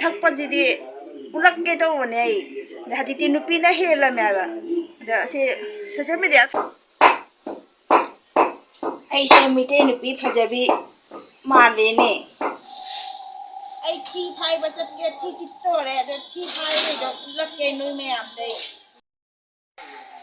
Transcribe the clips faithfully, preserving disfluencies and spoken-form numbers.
ꯊꯛꯄꯁꯤꯗꯤ ꯎꯠꯂꯛꯀꯦ ꯇꯧꯕꯅꯦ ꯑꯩ꯫ ꯑꯗ ꯍꯧꯖꯤꯛꯇꯤ ꯅꯨꯄꯤꯅ ꯍꯦꯜꯂꯝꯃꯦ ꯍꯥꯏꯕ꯫ ꯑꯗ ꯑꯁꯤ ꯁꯣꯁꯦꯜ ꯃꯦꯗꯤꯌꯥ ꯑꯩꯁꯦ ꯃꯩꯇꯩ ꯅꯨꯄꯤ ꯐꯖꯕꯤ ꯃꯥꯜꯂꯦꯅꯦ꯫ ꯑꯩ ꯊꯤ ꯐꯥꯏꯕ ꯆꯠꯀꯦ, ꯊꯤ ꯆꯤꯠꯇꯣꯔꯦ, ꯑꯗꯣ ꯊꯤ ꯐꯥꯏꯕꯩꯗꯣ ꯎꯠꯂꯛꯀꯦ ꯅꯣꯏ ꯃꯌꯥꯝꯗꯩ꯫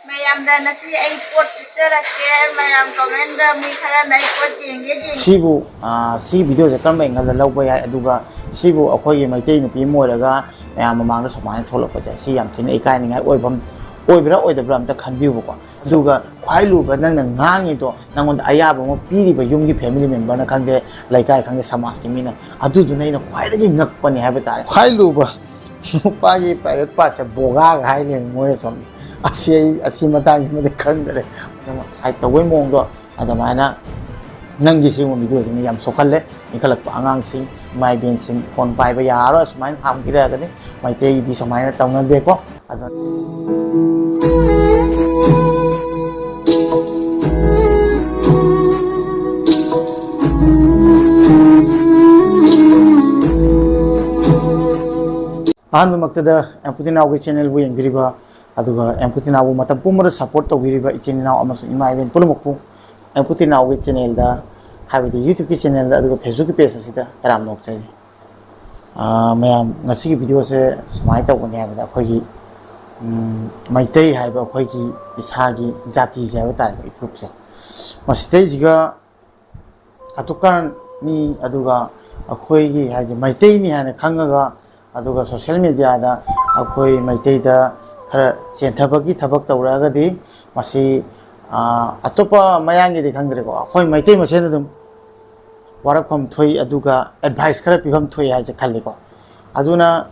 ꯃꯌꯥꯝꯗ ꯉꯁꯤ ꯑꯩ ꯄꯣꯠ ꯄꯤꯖꯔꯛꯀꯦ꯫ ꯃꯌꯥꯝ ꯀꯃꯦꯟꯗ ꯃꯤ ꯈꯔꯅ ꯑꯩ ꯄꯣꯠ ꯌꯦꯡꯒꯦ, ꯌꯦꯡꯒꯦ꯫ ꯁꯤꯕꯨ, ꯑ, ꯁꯤ ꯚꯤꯗꯤꯑꯣꯁꯦ ꯀꯔꯝꯕ ꯑꯦꯡꯒꯜꯗ ꯂꯧꯕ ꯌꯥꯏ? ꯑꯗꯨꯒ ꯁꯤꯕꯨ ꯑꯩꯈꯣꯏꯒꯤ ꯃꯩꯇꯩ ꯅꯨꯄꯤ ꯑꯃ ꯑꯣꯏꯔꯒ ꯃꯌꯥꯝ ꯃꯃꯥꯡꯗ ꯁꯨꯃꯥꯏꯅ ꯊꯣꯛꯂꯛꯄꯁꯦ, ꯁꯤ ꯌꯥꯝ ꯊꯤꯅ ꯏꯀꯥꯏꯅꯤꯡꯉꯥꯏ ꯑꯣꯏꯕ ꯑꯣꯏꯕ꯭ꯔꯥ ꯑꯣꯏꯗꯕ꯭ꯔꯥ ꯑꯝꯇ ꯈꯟꯕꯤꯌꯨꯕꯀꯣ꯫ ꯑꯗꯨꯒ ꯈ꯭ꯋꯥꯏ ꯂꯨꯕ, ꯅꯪꯅ ꯉꯥꯡꯉꯤꯗꯣ ꯅꯪꯉꯣꯟꯗ ꯑꯌꯥꯕ ꯑꯃ ꯄꯤꯔꯤꯕ ꯌꯨꯝꯒꯤ ꯐꯦꯃꯤꯂꯤ ꯃꯦꯝꯕꯔꯅ ꯈꯪꯗꯦ, ꯂꯩꯀꯥꯏ ꯈꯪꯗꯦ, ꯁꯃꯥꯖꯀꯤ ꯃꯤꯅ, ꯑꯗꯨꯗꯨꯅ ꯑꯩꯅ ꯈ꯭ꯋꯥꯏꯗꯒꯤ ꯉꯛꯄꯅꯦ ꯍꯥꯏꯕ ꯇꯥꯔꯦ꯫ ꯈ꯭ꯋꯥꯏ ꯂꯨꯕ ꯅꯨꯄꯥꯒꯤ ꯄ꯭ꯔꯥꯏꯚꯦꯠ ꯄꯥꯔꯠꯁꯦ ꯕꯣꯒꯥꯒ ꯍꯥꯏ ꯂꯩꯔꯝꯃꯤ ꯃꯣꯏ ꯑꯁꯣꯝꯗ꯫ ꯑꯁꯤ ꯑꯩ, ꯑꯁꯤ ꯃꯇꯥꯡꯁꯤꯃꯗꯤ ꯈꯪꯗ꯭ꯔꯦ꯫ ꯑꯗꯨꯝ ꯁꯥꯏꯠ ꯇꯧꯕꯩ ꯃꯑꯣꯡꯗꯣ ꯑꯗꯨꯃꯥꯏꯅ ꯅꯪꯒꯤ ꯁꯤꯒꯨꯝꯕ ꯚꯤꯗꯤꯑꯣꯁꯤꯅ ꯌꯥꯝ ꯁꯣꯛꯍꯜꯂꯦ꯫ ꯏꯟꯈꯠꯂꯛꯄ ꯑꯉꯥꯡꯁꯤꯡ, ꯏꯃꯥ ꯏꯕꯦꯟꯁꯤꯡ ꯐꯣꯟ ꯄꯥꯏꯕ ꯌꯥꯔꯔꯣꯏ, ꯑꯁꯨꯃꯥꯏꯅ ꯍꯥꯡꯕꯤꯔꯛꯑꯒꯗꯤ꯫ ꯃꯩꯇꯩꯗꯤ ꯁꯨꯃꯥꯏꯅ ꯇꯧꯅꯗꯦꯀꯣ꯫ ꯑꯗꯨ ꯑꯍꯥꯟꯕꯃꯛꯇꯗ ꯑꯦꯝꯄꯨꯇꯤꯅꯥꯎꯒꯤ ꯆꯦꯅꯦꯜꯕꯨ ꯌꯦꯡꯕꯤꯔꯤꯕ, ꯑꯗꯨꯒ ꯑꯦꯝꯄꯨꯇꯤꯅꯥꯎꯕꯨ ꯃꯇꯝ ꯄꯨꯝꯕꯗ ꯁꯞꯄꯣꯔꯠ ꯇꯧꯕꯤꯔꯤꯕ ꯏꯆꯤꯟ ꯏꯅꯥꯎ ꯑꯃꯁꯨꯡ ꯏꯃꯥ ꯏꯕꯦꯟ ꯄꯨꯝꯅꯃꯛꯄꯨ ꯑꯦꯝꯄꯨꯇꯤꯅꯥꯎꯒꯤ ꯆꯦꯅꯦꯜꯗ, ꯍꯥꯏꯕꯗꯤ YouTubeꯀꯤ ꯆꯦꯅꯦꯜꯗ ꯑꯗꯨꯒ Facebookꯀꯤ ꯄꯦꯖ ꯑꯁꯤꯗ ꯇꯔꯥꯝꯅ ꯑꯣꯛꯆꯔꯤ꯫ ꯑꯥ, ꯃꯌꯥꯝ, ꯉꯁꯤꯒꯤ ꯚꯤꯗꯤꯑꯣꯁꯦ ꯁꯨꯃꯥꯏꯅ ꯇꯧꯕꯅꯦ ꯍꯥꯏꯕꯗ, ꯑꯩꯈꯣꯏꯒꯤ, ꯎꯝ, ꯃꯩꯇꯩ ꯍꯥꯏꯕ ꯑꯩꯈꯣꯏꯒꯤ ꯏꯁꯥꯒꯤ ꯖꯥꯇꯤꯁꯦ ꯍꯥꯏꯕ ꯇꯥꯔꯦꯀꯣ, ꯏꯐꯨꯔꯨꯞꯁꯦ, ꯃꯁꯤꯗꯩꯁꯤꯒ ꯀꯇꯨꯀꯥꯔꯟ ꯃꯤ, ꯑꯗꯨꯒ ꯑꯩꯈꯣꯏꯒꯤ ꯍꯥꯏꯗꯤ ꯃꯩꯇꯩꯅꯤ ꯍꯥꯏꯅ ꯈꯪꯉꯒ, ꯑꯗꯨꯒ ꯁꯣꯁꯦꯜ ꯃꯦꯗꯤꯌꯥꯗ ꯑꯩꯈꯣꯏ ꯃꯩꯇꯩꯗ ꯈꯔ ꯆꯦꯟꯊꯕꯒꯤ ꯊꯕꯛ ꯇꯧꯔꯛꯑꯒꯗꯤ, ꯃꯁꯤ, ꯑꯥ, ꯑꯇꯣꯞꯄ ꯃꯌꯥꯝꯒꯤꯗꯤ ꯈꯪꯗ꯭ꯔꯦꯀꯣ, ꯑꯩꯈꯣꯏ ꯃꯩꯇꯩ ꯃꯁꯦꯟ ꯑꯗꯨꯝ ꯋꯥꯔꯛꯐꯝ ꯊꯣꯛꯏ, ꯑꯗꯨꯒ ꯑꯦꯗꯚꯥꯏꯁ ꯈꯔ ꯄꯤꯐꯝ ꯊꯣꯛꯏ ꯍꯥꯏꯁꯦ ꯈꯜꯂꯤꯀꯣ꯫ ꯑꯗꯨꯅ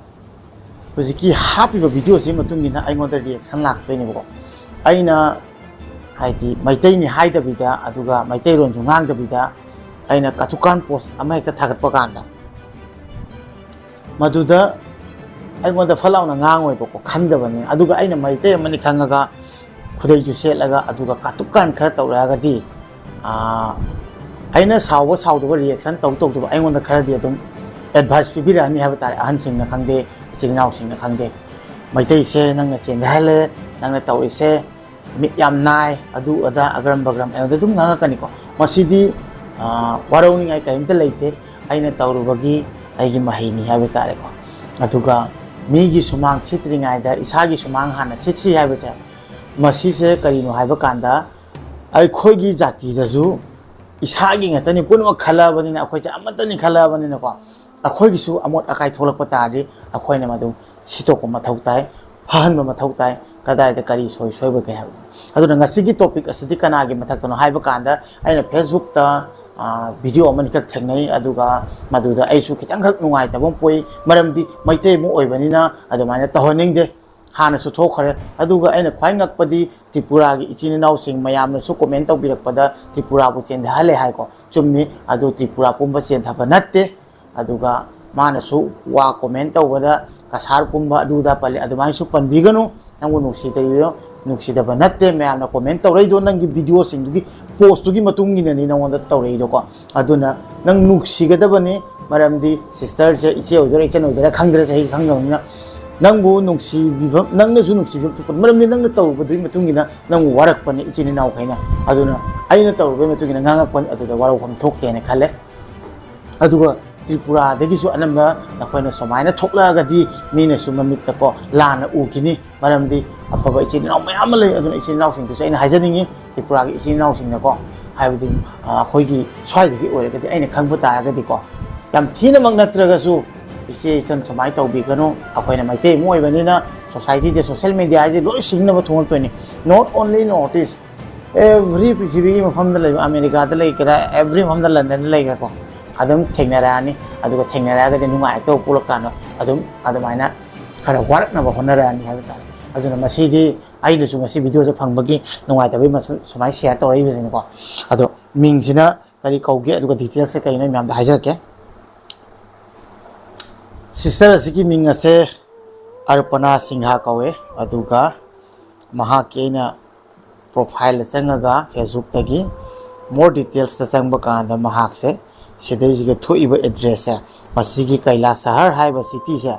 ꯍꯧꯖꯤꯛꯀꯤ ꯍꯥꯞꯄꯤꯕ ꯚꯤꯗꯤꯑꯣꯁꯤꯒꯤ ꯃꯇꯨꯡ ꯏꯟꯅ ꯑꯩꯉꯣꯟꯗ ꯔꯤꯌꯦꯛꯁꯟ ꯂꯥꯛꯇꯣꯏꯅꯦꯕꯀꯣ꯫ ꯑꯩꯅ ꯍꯥꯏꯗꯤ ꯃꯩꯇꯩꯅꯤ ꯍꯥꯏꯗꯕꯤꯗ, ꯑꯗꯨꯒ ꯃꯩꯇꯩꯂꯣꯟꯁꯨ ꯉꯥꯡꯗꯕꯤꯗ, ꯑꯩꯅ ꯀꯇꯨꯀꯥꯔꯟ ꯄꯣꯁ ꯑꯃ ꯍꯦꯛꯇ ꯊꯥꯒꯠꯄ ꯀꯥꯟꯗ, ꯃꯗꯨꯗ ꯑꯩꯉꯣꯟꯗ ꯐꯠ ꯂꯥꯎꯅ ꯉꯥꯡꯉꯣꯏꯕꯀꯣ, ꯈꯪꯗꯕꯅꯤ꯫ ꯑꯗꯨꯒ ꯑꯩꯅ ꯃꯩꯇꯩ ꯑꯃꯅꯤ ꯈꯪꯉꯒ ꯈꯨꯗꯩꯁꯨ ꯁꯦꯠꯂꯒ, ꯑꯗꯨꯒ ꯀꯇꯨꯀꯥꯔꯟ ꯈꯔ ꯇꯧꯔꯛꯑꯒꯗꯤ, ꯑꯥ, ꯑꯩꯅ ꯁꯥꯎꯕ ꯁꯥꯎꯗꯕ, ꯔꯤꯌꯦꯛꯁꯟ ꯇꯧ ꯇꯧꯗꯕ, ꯑꯩꯉꯣꯟꯗ ꯈꯔꯗꯤ ꯑꯗꯨꯝ ꯑꯦꯗꯚꯥꯏꯁ ꯄꯤꯕꯤꯔꯛꯑꯅꯤ ꯍꯥꯏꯕ ꯇꯥꯔꯦ꯫ ꯑꯍꯟꯁꯤꯡꯅ ꯈꯪꯗꯦ, ꯏꯆꯤꯜ ꯏꯅꯥꯎꯁꯤꯡꯅ ꯈꯪꯗꯦ, ꯃꯩꯇꯩꯁꯦ ꯅꯪꯅ ꯆꯦꯟꯊꯍꯜꯂꯦ, ꯅꯪꯅ ꯇꯧꯔꯤꯁꯦ ꯃꯤꯠ ꯌꯥꯝ ꯅꯥꯏ, ꯑꯗꯨ ꯑꯗꯥ ꯑꯒ꯭ꯔꯝ ꯕꯒ꯭ꯔꯝ ꯑꯩꯉꯣꯟꯗ ꯑꯗꯨꯝ ꯉꯥꯡꯉꯛꯀꯅꯤꯀꯣ꯫ ꯃꯁꯤꯗꯤ ꯋꯥꯔꯧꯅꯤꯡꯉꯥꯏ ꯀꯔꯤꯝꯇ ꯂꯩꯇꯦ꯫ ꯑꯩꯅ ꯇꯧꯔꯨꯕꯒꯤ ꯑꯩꯒꯤ ꯃꯍꯩꯅꯤ ꯍꯥꯏꯕ ꯇꯥꯔꯦꯀꯣ꯫ ꯑꯗꯨꯒ ꯃꯤꯒꯤ ꯁꯨꯃꯥꯡ ꯁꯤꯠꯇ꯭ꯔꯤꯉꯩꯗ ꯏꯁꯥꯒꯤ ꯁꯨꯃꯥꯡ ꯍꯥꯟꯅ ꯁꯤꯠꯁꯤ ꯍꯥꯏꯕꯁꯦ, ꯃꯁꯤꯁꯦ ꯀꯔꯤꯅꯣ ꯍꯥꯏꯕ ꯀꯥꯟꯗ, ꯑꯩꯈꯣꯏꯒꯤ ꯖꯥꯇꯤꯗꯁꯨ ꯏꯁꯥꯒꯤ ꯉꯥꯛꯇꯅꯤ, ꯄꯨꯝꯅꯃꯛ ꯈꯜꯂꯛꯑꯕꯅꯤꯅ, ꯑꯩꯈꯣꯏꯁꯦ ꯑꯃꯠꯇꯅꯤ ꯈꯜꯂꯛꯑꯕꯅꯤꯅꯀꯣ, ꯑꯩꯈꯣꯏꯒꯤꯁꯨ ꯑꯃꯣꯠ ꯑꯀꯥꯏ ꯊꯣꯛꯂꯛꯄ ꯇꯥꯔꯗꯤ ꯑꯩꯈꯣꯏꯅ ꯃꯗꯨ ꯁꯤꯠꯇꯣꯛꯄ ꯃꯊꯧ ꯇꯥꯏ, ꯐꯍꯟꯕ ꯃꯊꯧ ꯇꯥꯏ, ꯀꯗꯥꯏꯗ ꯀꯔꯤ ꯁꯣꯏ ꯁꯣꯏꯕꯒꯦ ꯍꯥꯏꯕꯗꯣ꯫ ꯑꯗꯨꯅ ꯉꯁꯤꯒꯤ ꯇꯣꯄꯤꯛ ꯑꯁꯤꯗꯤ ꯀꯅꯥꯒꯤ ꯃꯊꯛꯇꯅꯣ ꯍꯥꯏꯕ ꯀꯥꯟꯗ, ꯑꯩꯅ ꯐꯦꯁꯕꯨꯛꯇ ꯚꯤꯗꯤꯑꯣ ꯑꯃꯅꯤꯈꯛ ꯊꯦꯡꯅꯩ, ꯑꯗꯨꯒ ꯃꯗꯨꯗ ꯑꯩꯁꯨ ꯈꯤꯇꯪꯈꯛ ꯅꯨꯡꯉꯥꯏꯇꯕ ꯑꯃ ꯄꯣꯛꯏ꯫ ꯃꯔꯝꯗꯤ ꯃꯩꯇꯩ ꯑꯃ ꯑꯣꯏꯕꯅꯤꯅ ꯑꯗꯨꯃꯥꯏꯅ ꯇꯧꯍꯟꯅꯤꯡꯗꯦ꯫ ꯍꯥꯟꯅꯁꯨ ꯊꯣꯛꯈ꯭ꯔꯦ꯫ ꯑꯗꯨꯒ ꯑꯩꯅ ꯈ꯭ꯋꯥꯏ ꯉꯛꯄꯗꯤ ꯇ꯭ꯔꯤꯄꯨꯔꯥꯒꯤ ꯏꯆꯤꯟ ꯏꯅꯥꯎꯁꯤꯡ ꯃꯌꯥꯝꯅꯁꯨ ꯀꯣꯃꯦꯟ ꯇꯧꯕꯤꯔꯛꯄꯗ ꯇ꯭ꯔꯤꯄꯨꯔꯥꯕꯨ ꯆꯦꯟꯊꯍꯜꯂꯦ ꯍꯥꯏꯀꯣ꯫ ꯆꯨꯝꯃꯤ, ꯑꯗꯨ ꯇ꯭ꯔꯤꯄꯨꯔꯥ ꯄꯨꯝꯕ ꯆꯦꯟꯊꯕ ꯅꯠꯇꯦ꯫ ꯑꯗꯨꯒ ꯃꯥꯅꯁꯨ ꯋꯥ ꯀꯣꯃꯦꯟ ꯇꯧꯕꯗ ꯀꯁꯥꯔ ꯄꯨꯝꯕ ꯑꯗꯨꯗ ꯄꯜꯂꯤ, ꯑꯗꯨꯃꯥꯏꯅꯁꯨ ꯄꯟꯕꯤꯒꯅꯨ꯫ ꯅꯪꯕꯨ ꯅꯨꯡꯁꯤꯗꯕ, ꯅꯨꯡꯁꯤꯗꯕ ꯅꯠꯇꯦ ꯃꯌꯥꯝꯅ ꯀꯣꯃꯦꯟ ꯇꯧꯔꯛꯏꯗꯣ, ꯅꯪꯒꯤ ꯚꯤꯗꯤꯑꯣꯁꯤꯡꯗꯨꯒꯤ ꯄꯣꯁꯇꯨꯒꯤ ꯃꯇꯨꯡ ꯏꯟꯅꯅꯤ ꯅꯪꯉꯣꯟꯗ ꯇꯧꯔꯛꯏꯗꯣꯀꯣ꯫ ꯑꯗꯨꯅ ꯅꯪ ꯅꯨꯡꯁꯤꯒꯗꯕꯅꯤ, ꯃꯔꯝꯗꯤ ꯁꯤꯁꯇꯔꯁꯦ ꯏꯆꯦ ꯑꯣꯏꯗꯣꯏꯔꯥ ꯏꯆꯟ ꯑꯣꯏꯗꯣꯏꯔꯥ ꯈꯪꯗ꯭ꯔꯦ, ꯆꯍꯤ ꯈꯪꯗꯕꯅꯤꯅ꯫ ꯅꯪꯕꯨ ꯅꯨꯡꯁꯤꯕꯤꯕ, ꯅꯪꯅꯁꯨ ꯅꯨꯡꯁꯤꯕꯤꯕ ꯊꯣꯛꯄꯅꯤ, ꯃꯔꯝꯗꯤ ꯅꯪꯅ ꯇꯧꯔꯨꯕꯗꯨꯒꯤ ꯃꯇꯨꯡ ꯏꯟꯅ ꯅꯪꯕꯨ ꯋꯥꯔꯛꯄꯅꯤ ꯏꯆꯤꯟ ꯏꯅꯥꯎꯈꯩꯅ꯫ ꯑꯗꯨꯅ ꯑꯩꯅ ꯇꯧꯔꯨꯕꯒꯤ ꯃꯇꯨꯡ ꯏꯟꯅ ꯉꯥꯡꯉꯛꯄꯅꯤ, ꯑꯗꯨꯗ ꯋꯥꯔꯧꯐꯝ ꯊꯣꯛꯇꯦꯅ ꯈꯜꯂꯦ꯫ ꯑꯗꯨꯒ ꯇ꯭ꯔꯤꯄꯨꯔꯥꯗꯒꯤꯁꯨ ꯑꯅꯝꯕ ꯅꯈꯣꯏꯅ ꯁꯨꯃꯥꯏꯅ ꯊꯣꯛꯂꯛꯑꯒꯗꯤ ꯃꯤꯅꯁꯨ ꯃꯃꯤꯠꯇꯀꯣ ꯂꯥꯟꯅ ꯎꯈꯤꯅꯤ, ꯃꯔꯝꯗꯤ ꯑꯐꯕ ꯏꯆꯤꯟ ꯏꯅꯥꯎ ꯃꯌꯥꯝ ꯑꯃ ꯂꯩ꯫ ꯑꯗꯨꯅ ꯏꯆꯤꯟ ꯏꯅꯥꯎꯁꯤꯡꯗꯨꯁꯨ ꯑꯩꯅ ꯍꯥꯏꯖꯅꯤꯡꯉꯤ, ꯇ꯭ꯔꯤꯄꯨꯔꯥꯒꯤ ꯏꯆꯤꯟ ꯏꯅꯥꯎꯁꯤꯡꯅꯀꯣ, ꯍꯥꯏꯕꯗꯤ ꯑ, ꯑꯩꯈꯣꯏꯒꯤ ꯁ꯭ꯋꯥꯏꯗꯒꯤ ꯑꯣꯏꯔꯒꯗꯤ, ꯑꯩꯅ ꯈꯪꯕ ꯇꯥꯔꯒꯗꯤꯀꯣ, ꯌꯥꯝ ꯊꯤꯅꯃꯛ ꯅꯠꯇ꯭ꯔꯒꯁꯨ ꯏꯆꯦ ꯏꯆꯟ ꯁꯨꯃꯥꯏꯅ ꯇꯧꯕꯤꯒꯅꯨ꯫ ꯑꯩꯈꯣꯏꯅ ꯃꯩꯇꯩ ꯑꯃ ꯑꯣꯏꯕꯅꯤꯅ ꯁꯣꯁꯥꯏꯇꯤꯁꯦ, ꯁꯣꯁꯦꯜ ꯃꯦꯗꯤꯌꯥꯁꯦ ꯂꯣꯏ ꯁꯤꯖꯤꯟꯅꯕ ꯊꯣꯛꯂꯛꯇꯣꯏꯅꯤ꯫ Not only North East, every ꯄ꯭ꯔꯤꯊꯤꯕꯤꯒꯤ ꯃꯐꯝꯗ ꯂꯩꯕ, ꯑꯃꯦꯔꯤꯀꯥꯗ ꯂꯩꯒꯦꯔꯥ, every ꯃꯐꯝꯗ, ꯂꯟꯗꯟꯗ ꯂꯩꯒꯦꯔꯥꯀꯣ, ꯑꯗꯨꯝ ꯊꯦꯡꯅꯔꯛꯑꯅꯤ꯫ ꯑꯗꯨꯒ ꯊꯦꯡꯅꯔꯛꯑꯒꯗꯤ ꯅꯨꯡꯉꯥꯏꯔꯛꯇꯕ ꯄꯣꯛꯂꯛꯀꯥꯟꯗ ꯑꯗꯨꯝ ꯑꯗꯨꯃꯥꯏꯅ ꯈꯔ ꯋꯥꯔꯛꯅꯕ ꯍꯣꯠꯅꯔꯛꯑꯅꯤ ꯍꯥꯏꯕ ꯇꯥꯔꯦ꯫ ꯑꯗꯨꯅ ꯃꯁꯤꯗꯤ ꯑꯩꯅꯁꯨ ꯉꯁꯤ ꯚꯤꯗꯤꯑꯣꯁꯦ ꯐꯪꯕꯒꯤ ꯅꯨꯡꯉꯥꯏꯇꯕꯒꯤ ꯃꯁꯨ-, ꯁꯨꯃꯥꯏꯅ ꯁꯤꯌꯔ ꯇꯧꯔꯛꯏꯕꯁꯤꯅꯤꯀꯣ꯫ ꯑꯗꯣ ꯃꯤꯡꯁꯤꯅ ꯀꯔꯤ ꯀꯧꯒꯦ, ꯑꯗꯨꯒ ꯗꯤꯇꯦꯜꯁꯁꯦ ꯀꯩꯅꯣ, ꯑꯩ ꯃꯌꯥꯝꯗ ꯍꯥꯏꯖꯔꯛꯀꯦ꯫ ꯁꯤꯁꯇꯔ ꯑꯁꯤꯒꯤ ꯃꯤꯡ ꯑꯁꯦ ꯑꯔꯄꯅꯥ ꯁꯤꯡꯍꯥ ꯀꯧꯋꯦ, ꯑꯗꯨꯒ ꯃꯍꯥꯛꯀꯤ ꯑꯩꯅ ꯄ꯭ꯔꯣꯐꯥꯏꯜꯗ ꯆꯪꯉꯒ ꯐꯦꯁꯕꯨꯛꯇꯒꯤ ꯃꯣꯔ ꯗꯤꯇꯦꯜꯁꯇ ꯆꯪꯕ ꯀꯥꯟꯗ ꯃꯍꯥꯛꯁꯦ ꯁꯤꯗꯩꯁꯤꯒ ꯊꯣꯛꯏꯕ ꯑꯦꯗ꯭ꯔꯦꯁꯁꯦ, ꯃꯁꯤꯒꯤ ꯀꯩꯂꯥꯁ ꯁꯍꯔ ꯍꯥꯏꯕ ꯁꯤꯇꯤꯁꯦ,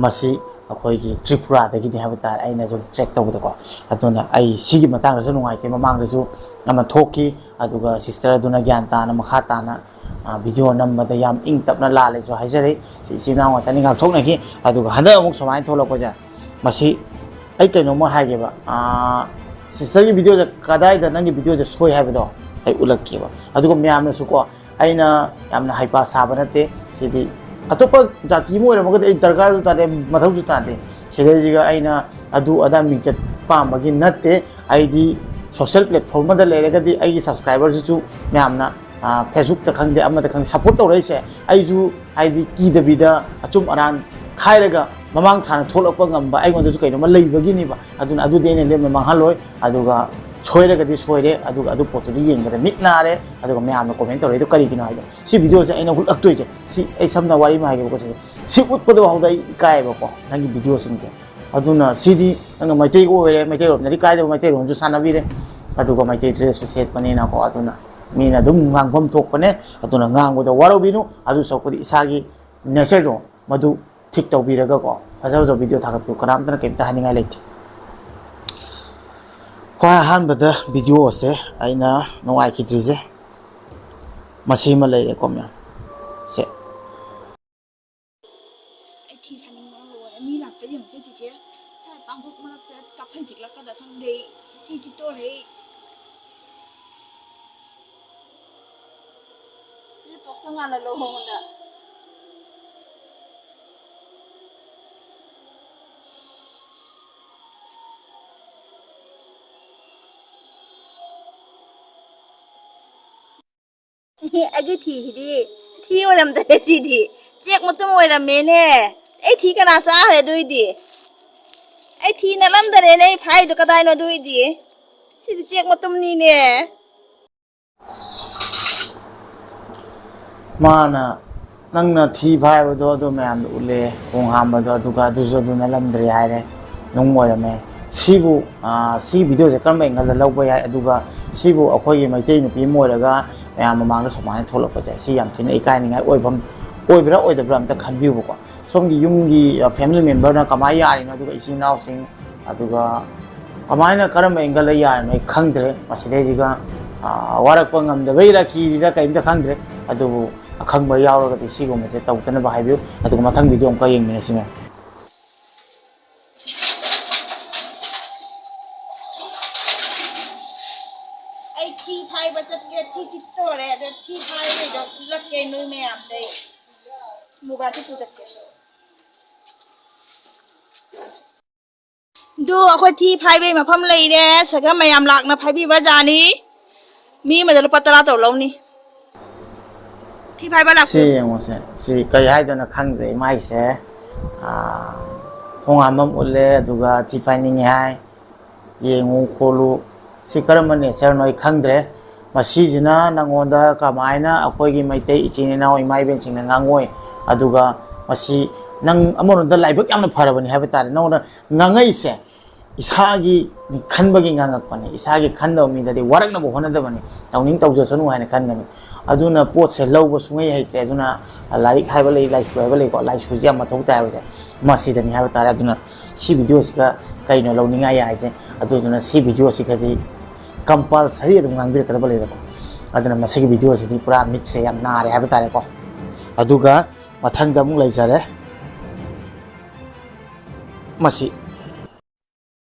ꯃꯁꯤ ꯑꯩꯈꯣꯏꯒꯤ ꯇ꯭ꯔꯤꯄꯨꯔꯥꯗꯒꯤꯅꯤ ꯍꯥꯏꯕ ꯇꯥꯔꯦ, ꯑꯩꯅ ꯁꯨꯝ ꯇ꯭ꯔꯦꯛ ꯇꯧꯕꯗꯀꯣ꯫ ꯑꯗꯨꯅ ꯑꯩ ꯁꯤꯒꯤ ꯃꯇꯥꯡꯗꯁꯨ ꯅꯨꯡꯉꯥꯏꯇꯦ, ꯃꯃꯥꯡꯗꯁꯨ ꯑꯃ ꯊꯣꯛꯈꯤ, ꯑꯗꯨꯒ ꯁꯤꯁꯇꯔ ꯑꯗꯨꯅ ꯒ꯭ꯌꯥꯟ ꯇꯥꯅ ꯃꯈꯥ ꯇꯥꯅ ꯚꯤꯗꯤꯑꯣ ꯅꯝꯕꯗ ꯌꯥꯝ ꯏꯪ ꯇꯞꯅ ꯂꯥꯜꯂꯦꯁꯨ ꯍꯥꯏꯖꯔꯤ꯫ ꯁꯤ ꯏꯆꯤꯜ ꯏꯅꯥꯎ ꯉꯥꯛꯇꯅꯤ, ꯉꯥꯛꯊꯣꯛꯅꯈꯤ꯫ ꯑꯗꯨꯒ ꯍꯟꯗꯛ ꯑꯃꯨꯛ ꯁꯨꯃꯥꯏꯅ ꯊꯣꯛꯂꯛꯄꯁꯦ, ꯃꯁꯤ ꯑꯩ ꯀꯩꯅꯣꯝꯃ ꯍꯥꯏꯒꯦꯕ, ꯁꯤꯁꯇꯔꯒꯤ ꯚꯤꯗꯤꯑꯣꯁꯦ ꯀꯗꯥꯏꯗ ꯅꯪꯒꯤ ꯚꯤꯗꯤꯑꯣꯁꯦ ꯁꯣꯏ ꯍꯥꯏꯕꯗꯣ ꯑꯩ ꯎꯠꯂꯛꯀꯦꯕ꯫ ꯑꯗꯨꯒ ꯃꯌꯥꯝꯅꯁꯨꯀꯣ, ꯑꯩꯅ ꯌꯥꯝꯅ ꯍꯩꯄꯥ ꯁꯥꯕ ꯅꯠꯇꯦ꯫ ꯁꯤꯗꯤ ꯑꯇꯣꯞꯄ ꯖꯥꯇꯤ ꯑꯃ ꯑꯣꯏꯔꯝꯃꯒꯗꯤ ꯑꯩ ꯗꯔꯀꯥꯔꯁꯨ ꯇꯥꯗꯦ, ꯃꯊꯧꯁꯨ ꯇꯥꯗꯦ꯫ ꯁꯤꯗꯩꯁꯤꯒ ꯑꯩꯅ ꯑꯗꯨ ꯑꯗꯥ ꯃꯤꯡꯆꯠ ꯄꯥꯝꯕꯒꯤ ꯅꯠꯇꯦ꯫ ꯑꯩꯗꯤ ꯁꯣꯁꯦꯜ ꯄ꯭ꯂꯦꯠꯐꯣꯝ ꯑꯃꯗ ꯂꯩꯔꯒꯗꯤ ꯑꯩꯒꯤ ꯁꯕꯁꯀ꯭ꯔꯥꯏꯕꯔꯁꯤꯁꯨ ꯃꯌꯥꯝꯅ, ꯐꯦꯁꯕꯨꯛꯇ ꯈꯪꯗꯦ, ꯑꯃꯗ ꯈꯪꯗꯦ, ꯁꯞꯄꯣꯔꯠ ꯇꯧꯔꯛꯏꯁꯦ, ꯑꯩꯁꯨ ꯍꯥꯏꯗꯤ ꯀꯤꯗꯕꯤꯗ ꯑꯆꯨꯝ ꯑꯔꯥꯟ ꯈꯥꯏꯔꯒ ꯃꯃꯥꯡ ꯊꯥꯅ ꯊꯣꯛꯂꯛꯄ ꯉꯝꯕ ꯑꯩꯉꯣꯟꯗꯁꯨ ꯀꯩꯅꯣꯝꯃ ꯂꯩꯕꯒꯤꯅꯦꯕ꯫ ꯑꯗꯨꯅ ꯑꯗꯨꯗꯤ ꯑꯩꯅ ꯂꯦꯝꯅ ꯃꯥꯡꯍꯜꯂꯣꯏ꯫ ꯑꯗꯨꯒ ꯁꯣꯏꯔꯒꯗꯤ ꯁꯣꯏꯔꯦ, ꯑꯗꯨꯒ ꯑꯗꯨ ꯄꯣꯠꯇꯨꯗꯤ ꯌꯦꯡꯕꯗ ꯃꯤꯠ ꯅꯥꯔꯦ꯫ ꯑꯗꯨꯒ ꯃꯌꯥꯝꯅ ꯀꯣꯃꯦꯟ ꯇꯧꯔꯛꯏꯗꯣ ꯀꯔꯤꯒꯤꯅꯣ ꯍꯥꯏꯕ, ꯁꯤ ꯚꯤꯗꯤꯑꯣꯁꯦ ꯑꯩꯅ ꯎꯠꯂꯛꯇꯣꯏꯁꯦ, ꯁꯤ ꯑꯩ ꯁꯝꯅ ꯋꯥꯔꯤ ꯑꯃ ꯍꯥꯏꯒꯦꯕꯀꯣ, ꯁꯤꯁꯦ, ꯁꯤ ꯎꯠꯄꯗ ꯐꯥꯎꯗ ꯑꯩ ꯏꯀꯥꯏꯌꯦꯕꯀꯣ, ꯅꯪꯒꯤ ꯚꯤꯗꯤꯑꯣꯁꯤꯡꯁꯦ꯫ ꯑꯗꯨꯅ ꯁꯤꯗꯤ ꯅꯪꯅ ꯃꯩꯇꯩ ꯑꯣꯏꯔꯦ, ꯃꯩꯇꯩꯔꯣꯝꯗꯗꯤ ꯀꯥꯏꯗꯕ, ꯃꯩꯇꯩꯔꯣꯝꯁꯨ ꯁꯥꯟꯅꯕꯤꯔꯦ, ꯑꯗꯨꯒ ꯃꯩꯇꯩ ꯗ꯭ꯔꯦꯁꯁꯨ ꯁꯦꯠꯄꯅꯤꯅꯀꯣ꯫ ꯑꯗꯨꯅ ꯃꯤꯅ ꯑꯗꯨꯝ ꯉꯥꯡꯐꯝ ꯊꯣꯛꯄꯅꯦ꯫ ꯑꯗꯨꯅ ꯉꯥꯡꯕꯗ ꯋꯥꯔꯧꯕꯤꯅꯨ, ꯑꯗꯨ ꯁꯔꯨꯛꯄꯨꯗꯤ ꯏꯁꯥꯒꯤ ꯅꯦꯆꯔꯗꯣ ꯃꯗꯨ ꯊꯤꯛ ꯇꯧꯕꯤꯔꯒꯀꯣ, ꯐꯖ ꯐꯖꯕ ꯚꯤꯗꯤꯑꯣ ꯊꯥꯒꯠꯄꯤꯌꯨ, ꯀꯅꯥꯝꯇꯅ ꯀꯩꯝꯇ ꯍꯥꯏꯅꯤꯡꯉꯥꯏ ꯂꯩꯇꯦ꯫ ꯈ꯭ꯋꯥꯏ ꯑꯍꯥꯟꯕꯗ ꯚꯤꯗꯤꯑꯣꯁꯦ ꯑꯩꯅ ꯅꯨꯡꯉꯥꯏꯈꯤꯗ꯭ꯔꯤꯁꯦ ꯃꯁꯤꯃ ꯂꯩꯔꯦꯀꯣ ꯃꯌꯥꯝ꯫ ꯁꯦ꯫ ꯑꯩ ꯊꯤ ꯐꯥꯏꯅꯤꯡꯕꯅ ꯂꯣꯏꯔꯦ꯫ ꯃꯤ ꯂꯥꯛꯄ ꯌꯦꯡꯉꯨꯀꯣ ꯆꯤꯆꯦ꯫ ꯁ꯭ꯋꯥꯏ ꯄꯥꯡꯐꯣꯛ ꯃꯔꯛꯇ ꯀꯥꯐꯩ ꯆꯤꯛꯂꯛꯀꯗ꯭ꯔꯥ ꯈꯪꯗꯦ꯫ ꯊꯤ ꯊꯤꯠꯇꯣꯔꯦ ꯑꯩ꯫ ꯁꯤ ꯇꯣꯁꯅ ꯉꯥꯜꯍꯜꯂꯣ ꯃꯉꯣꯟꯗ꯫ ꯑꯩꯒꯤ ꯊꯤꯁꯤꯗꯤ ꯊꯤ ꯑꯣꯏꯔꯝꯗ꯭ꯔꯦ, ꯁꯤꯗꯤ ꯆꯦꯛ ꯃꯇꯨꯝ ꯑꯣꯏꯔꯝꯃꯦꯅꯦ꯫ ꯑꯩ ꯊꯤ ꯀꯅꯥ ꯆꯥꯈ꯭ꯔꯦ ꯑꯗꯨꯏꯗꯤ? ꯑꯩ ꯊꯤ ꯅꯠꯂꯝꯗꯔꯦꯅꯦ, ꯑꯩ ꯐꯥꯏꯗꯣ ꯀꯗꯥꯏꯅꯣ ꯑꯗꯨꯏꯗꯤ? ꯁꯤꯗꯤ ꯆꯦꯛ ꯃꯇꯨꯝꯅꯤꯅꯦ꯫ ꯃꯥꯅ ꯅꯪꯅ ꯊꯤ ꯐꯥꯏꯕꯗꯣ ꯑꯗꯨ ꯃꯌꯥꯝꯗꯣ ꯎꯠꯂꯦ, ꯈꯣꯡ ꯍꯥꯝꯕꯗꯣ, ꯑꯗꯨꯒ ꯑꯗꯨꯁꯨ ꯑꯗꯨ ꯅꯠꯂꯝꯗ꯭ꯔꯦ ꯍꯥꯏꯔꯦ, ꯅꯨꯡ ꯑꯣꯏꯔꯝꯃꯦ꯫ ꯁꯤꯕꯨ, ꯑꯥ, ꯁꯤ ꯚꯤꯗꯤꯑꯣꯁꯦ ꯀꯔꯝꯕ ꯑꯦꯡꯒꯜꯗ ꯂꯧꯕ ꯌꯥꯏ? ꯑꯗꯨꯒ ꯁꯤꯕꯨ ꯑꯩꯈꯣꯏꯒꯤ ꯃꯩꯇꯩ ꯅꯨꯄꯤ ꯑꯃ ꯑꯣꯏꯔꯒ ꯃꯌꯥꯝ ꯃꯃꯥꯡꯗ ꯁꯨꯃꯥꯏꯅ ꯊꯣꯛꯂꯛꯄꯁꯦ, ꯁꯤ ꯌꯥꯝ ꯊꯤꯅ ꯏꯀꯥꯏꯅꯤꯡꯉꯥꯏ ꯑꯣꯏꯕ ꯑꯣꯏꯕ꯭ꯔꯥ ꯑꯣꯏꯗꯕ꯭ꯔꯥ ꯑꯝꯇ ꯈꯟꯕꯤꯌꯨꯕꯀꯣ꯫ ꯁꯣꯝꯒꯤ ꯌꯨꯝꯒꯤ, ꯑ, family memberꯅ ꯀꯃꯥꯏꯅ ꯌꯥꯔꯤꯅꯣ, ꯑꯗꯨꯒ ꯏꯆꯤꯟ ꯏꯅꯥꯎꯁꯤꯡ, ꯑꯗꯨꯒ ꯀꯃꯥꯏꯅ, ꯀꯔꯝꯕ angle ꯗ ꯌꯥꯔꯤꯅꯣ ꯑꯩ ꯈꯪꯗ꯭ꯔꯦ꯫ ꯃꯁꯤꯗꯩꯁꯤꯒ, ꯑ, ꯋꯥꯔꯛꯄ ꯉꯝꯗꯕꯩꯔꯥ, ꯀꯤꯔꯤꯔꯥ, ꯀꯔꯤꯝꯇ ꯈꯪꯗ꯭ꯔꯦ꯫ ꯑꯗꯨꯕꯨ ꯑꯈꯪꯕ ꯌꯥꯎꯔꯒꯗꯤ ꯁꯤꯒꯨꯝꯕꯁꯦ ꯇꯧꯗꯅꯕ ꯍꯥꯏꯕꯤꯌꯨ꯫ ꯑꯗꯨꯒ ꯃꯊꯪ video ꯑꯃꯨꯛꯀ ꯌꯦꯡꯃꯤꯟꯅꯁꯤ, ꯃꯦꯝ꯫ ꯑꯩ ꯊꯤ ꯐꯥꯏꯕ ꯆꯠꯀꯦ, ꯊꯤ ꯆꯤꯠꯇꯣꯔꯦ, ꯑꯗꯣ ꯊꯤ ꯐꯥꯏꯕꯩꯗꯣ ꯎꯠꯂꯛꯀꯦ ꯅꯣꯏ ꯃꯌꯥꯝꯗꯩ꯫ ꯃꯣꯕꯥꯏꯜꯁꯦ ꯄꯨ ꯆꯠꯀꯦ꯫ ꯑꯗꯨ ꯑꯩꯈꯣꯏ ꯊꯤ ꯐꯥꯏꯕꯩ ꯃꯐꯝ ꯂꯩꯔꯦ, ꯁꯤꯗ ꯃꯌꯥꯝ ꯂꯥꯛꯅ ꯐꯥꯏꯕꯤꯕ ꯖꯥꯠꯅꯤ꯫ ꯃꯤ ꯑꯃꯗ ꯂꯨꯄꯥ ꯇꯔꯥ ꯇꯧ ꯂꯧꯅꯤ꯫ ꯊꯤ ꯐꯥꯏꯕ ꯁꯤ ꯂꯥꯛꯄꯤꯌꯨ꯫ ꯌꯦꯡꯉꯨꯁꯦ, ꯁꯤ ꯀꯩ ꯍꯥꯏꯗꯣꯏꯅꯣ ꯈꯪꯗ꯭ꯔꯦ ꯃꯥꯏꯁꯦ꯫ ꯑꯥ, ꯈꯣꯡ ꯍꯥꯝꯕꯝ ꯎꯠꯂꯦ, ꯑꯗꯨꯒ ꯊꯤ ꯐꯥꯏꯅꯤꯡꯉꯦ ꯍꯥꯏ꯫ ꯌꯦꯡꯉꯨ ꯈꯣꯠꯂꯨ, ꯁꯤ ꯀꯔꯝꯕ nature ꯅꯣ ꯑꯩ ꯈꯪꯗ꯭ꯔꯦ꯫ ꯃꯁꯤꯁꯤꯅ ꯅꯪꯉꯣꯟꯗ ꯀꯃꯥꯏꯅ ꯑꯩꯈꯣꯏꯒꯤ ꯃꯩꯇꯩ ꯏꯆꯤꯟ ꯏꯅꯥꯎ ꯏꯃꯥ ꯏꯕꯦꯟꯁꯤꯡꯅ ꯉꯥꯡꯉꯣꯏ? ꯑꯗꯨꯒ ꯃꯁꯤ ꯅꯪ ꯑꯃꯔꯣꯝꯗ ꯂꯥꯏꯕꯛ ꯌꯥꯝꯅ ꯐꯔꯕꯅꯤ ꯍꯥꯏꯕ ꯇꯥꯔꯦ, ꯅꯪꯉꯣꯟꯗ ꯉꯥꯡꯉꯛꯏꯁꯦ꯫ ꯏꯁꯥꯒꯤ ꯈꯟꯕꯒꯤ ꯉꯥꯡꯉꯛꯄꯅꯦ, ꯏꯁꯥꯒꯤ ꯈꯟꯗꯕ ꯃꯤꯗꯗꯤ ꯋꯥꯔꯛꯅꯕ ꯍꯣꯠꯅꯗꯕꯅꯤ, ꯇꯧꯅꯤꯡ ꯇꯧꯖꯁꯅꯨ ꯍꯥꯏꯅ ꯈꯟꯒꯅꯤ꯫ ꯑꯗꯨꯅ ꯄꯣꯠꯁꯦ ꯂꯧꯕ ꯁꯨꯡꯍꯩ ꯍꯩꯇ꯭ꯔꯦ꯫ ꯑꯗꯨꯅ ꯂꯥꯏꯔꯤꯛ ꯍꯥꯏꯕ ꯂꯩ, ꯂꯥꯏꯁꯨ ꯍꯥꯏꯕ ꯂꯩꯀꯣ, ꯂꯥꯏꯁꯨꯁꯦ ꯌꯥꯝ ꯃꯊꯧ ꯇꯥꯏ ꯍꯥꯏꯕꯁꯦ ꯃꯁꯤꯗꯅꯤ ꯍꯥꯏꯕ ꯇꯥꯔꯦ꯫ ꯑꯗꯨꯅ ꯁꯤ video ꯁꯤꯒ ꯀꯩꯅꯣ ꯂꯧꯅꯤꯡꯉꯥꯏ ꯍꯥꯏꯁꯦ? ꯑꯗꯨꯗꯨꯅ ꯁꯤ video ꯁꯤꯒꯗꯤ compulsory ꯑꯗꯨꯝ ꯉꯥꯡꯕꯤꯔꯛꯀꯗꯕ ꯂꯩꯔꯦꯀꯣ꯫ ꯑꯗꯨꯅ ꯃꯁꯤꯒꯤ video ꯁꯤꯗꯤ ꯄꯨꯔꯥ ꯃꯤꯠꯁꯦ ꯌꯥꯝ ꯅꯥꯔꯦ ꯍꯥꯏꯕ ꯇꯥꯔꯦꯀꯣ꯫ ꯑꯗꯨꯒ ꯃꯊꯪꯗ ꯑꯃꯨꯛ ꯂꯩꯖꯔꯦ꯫ ꯃꯁꯤ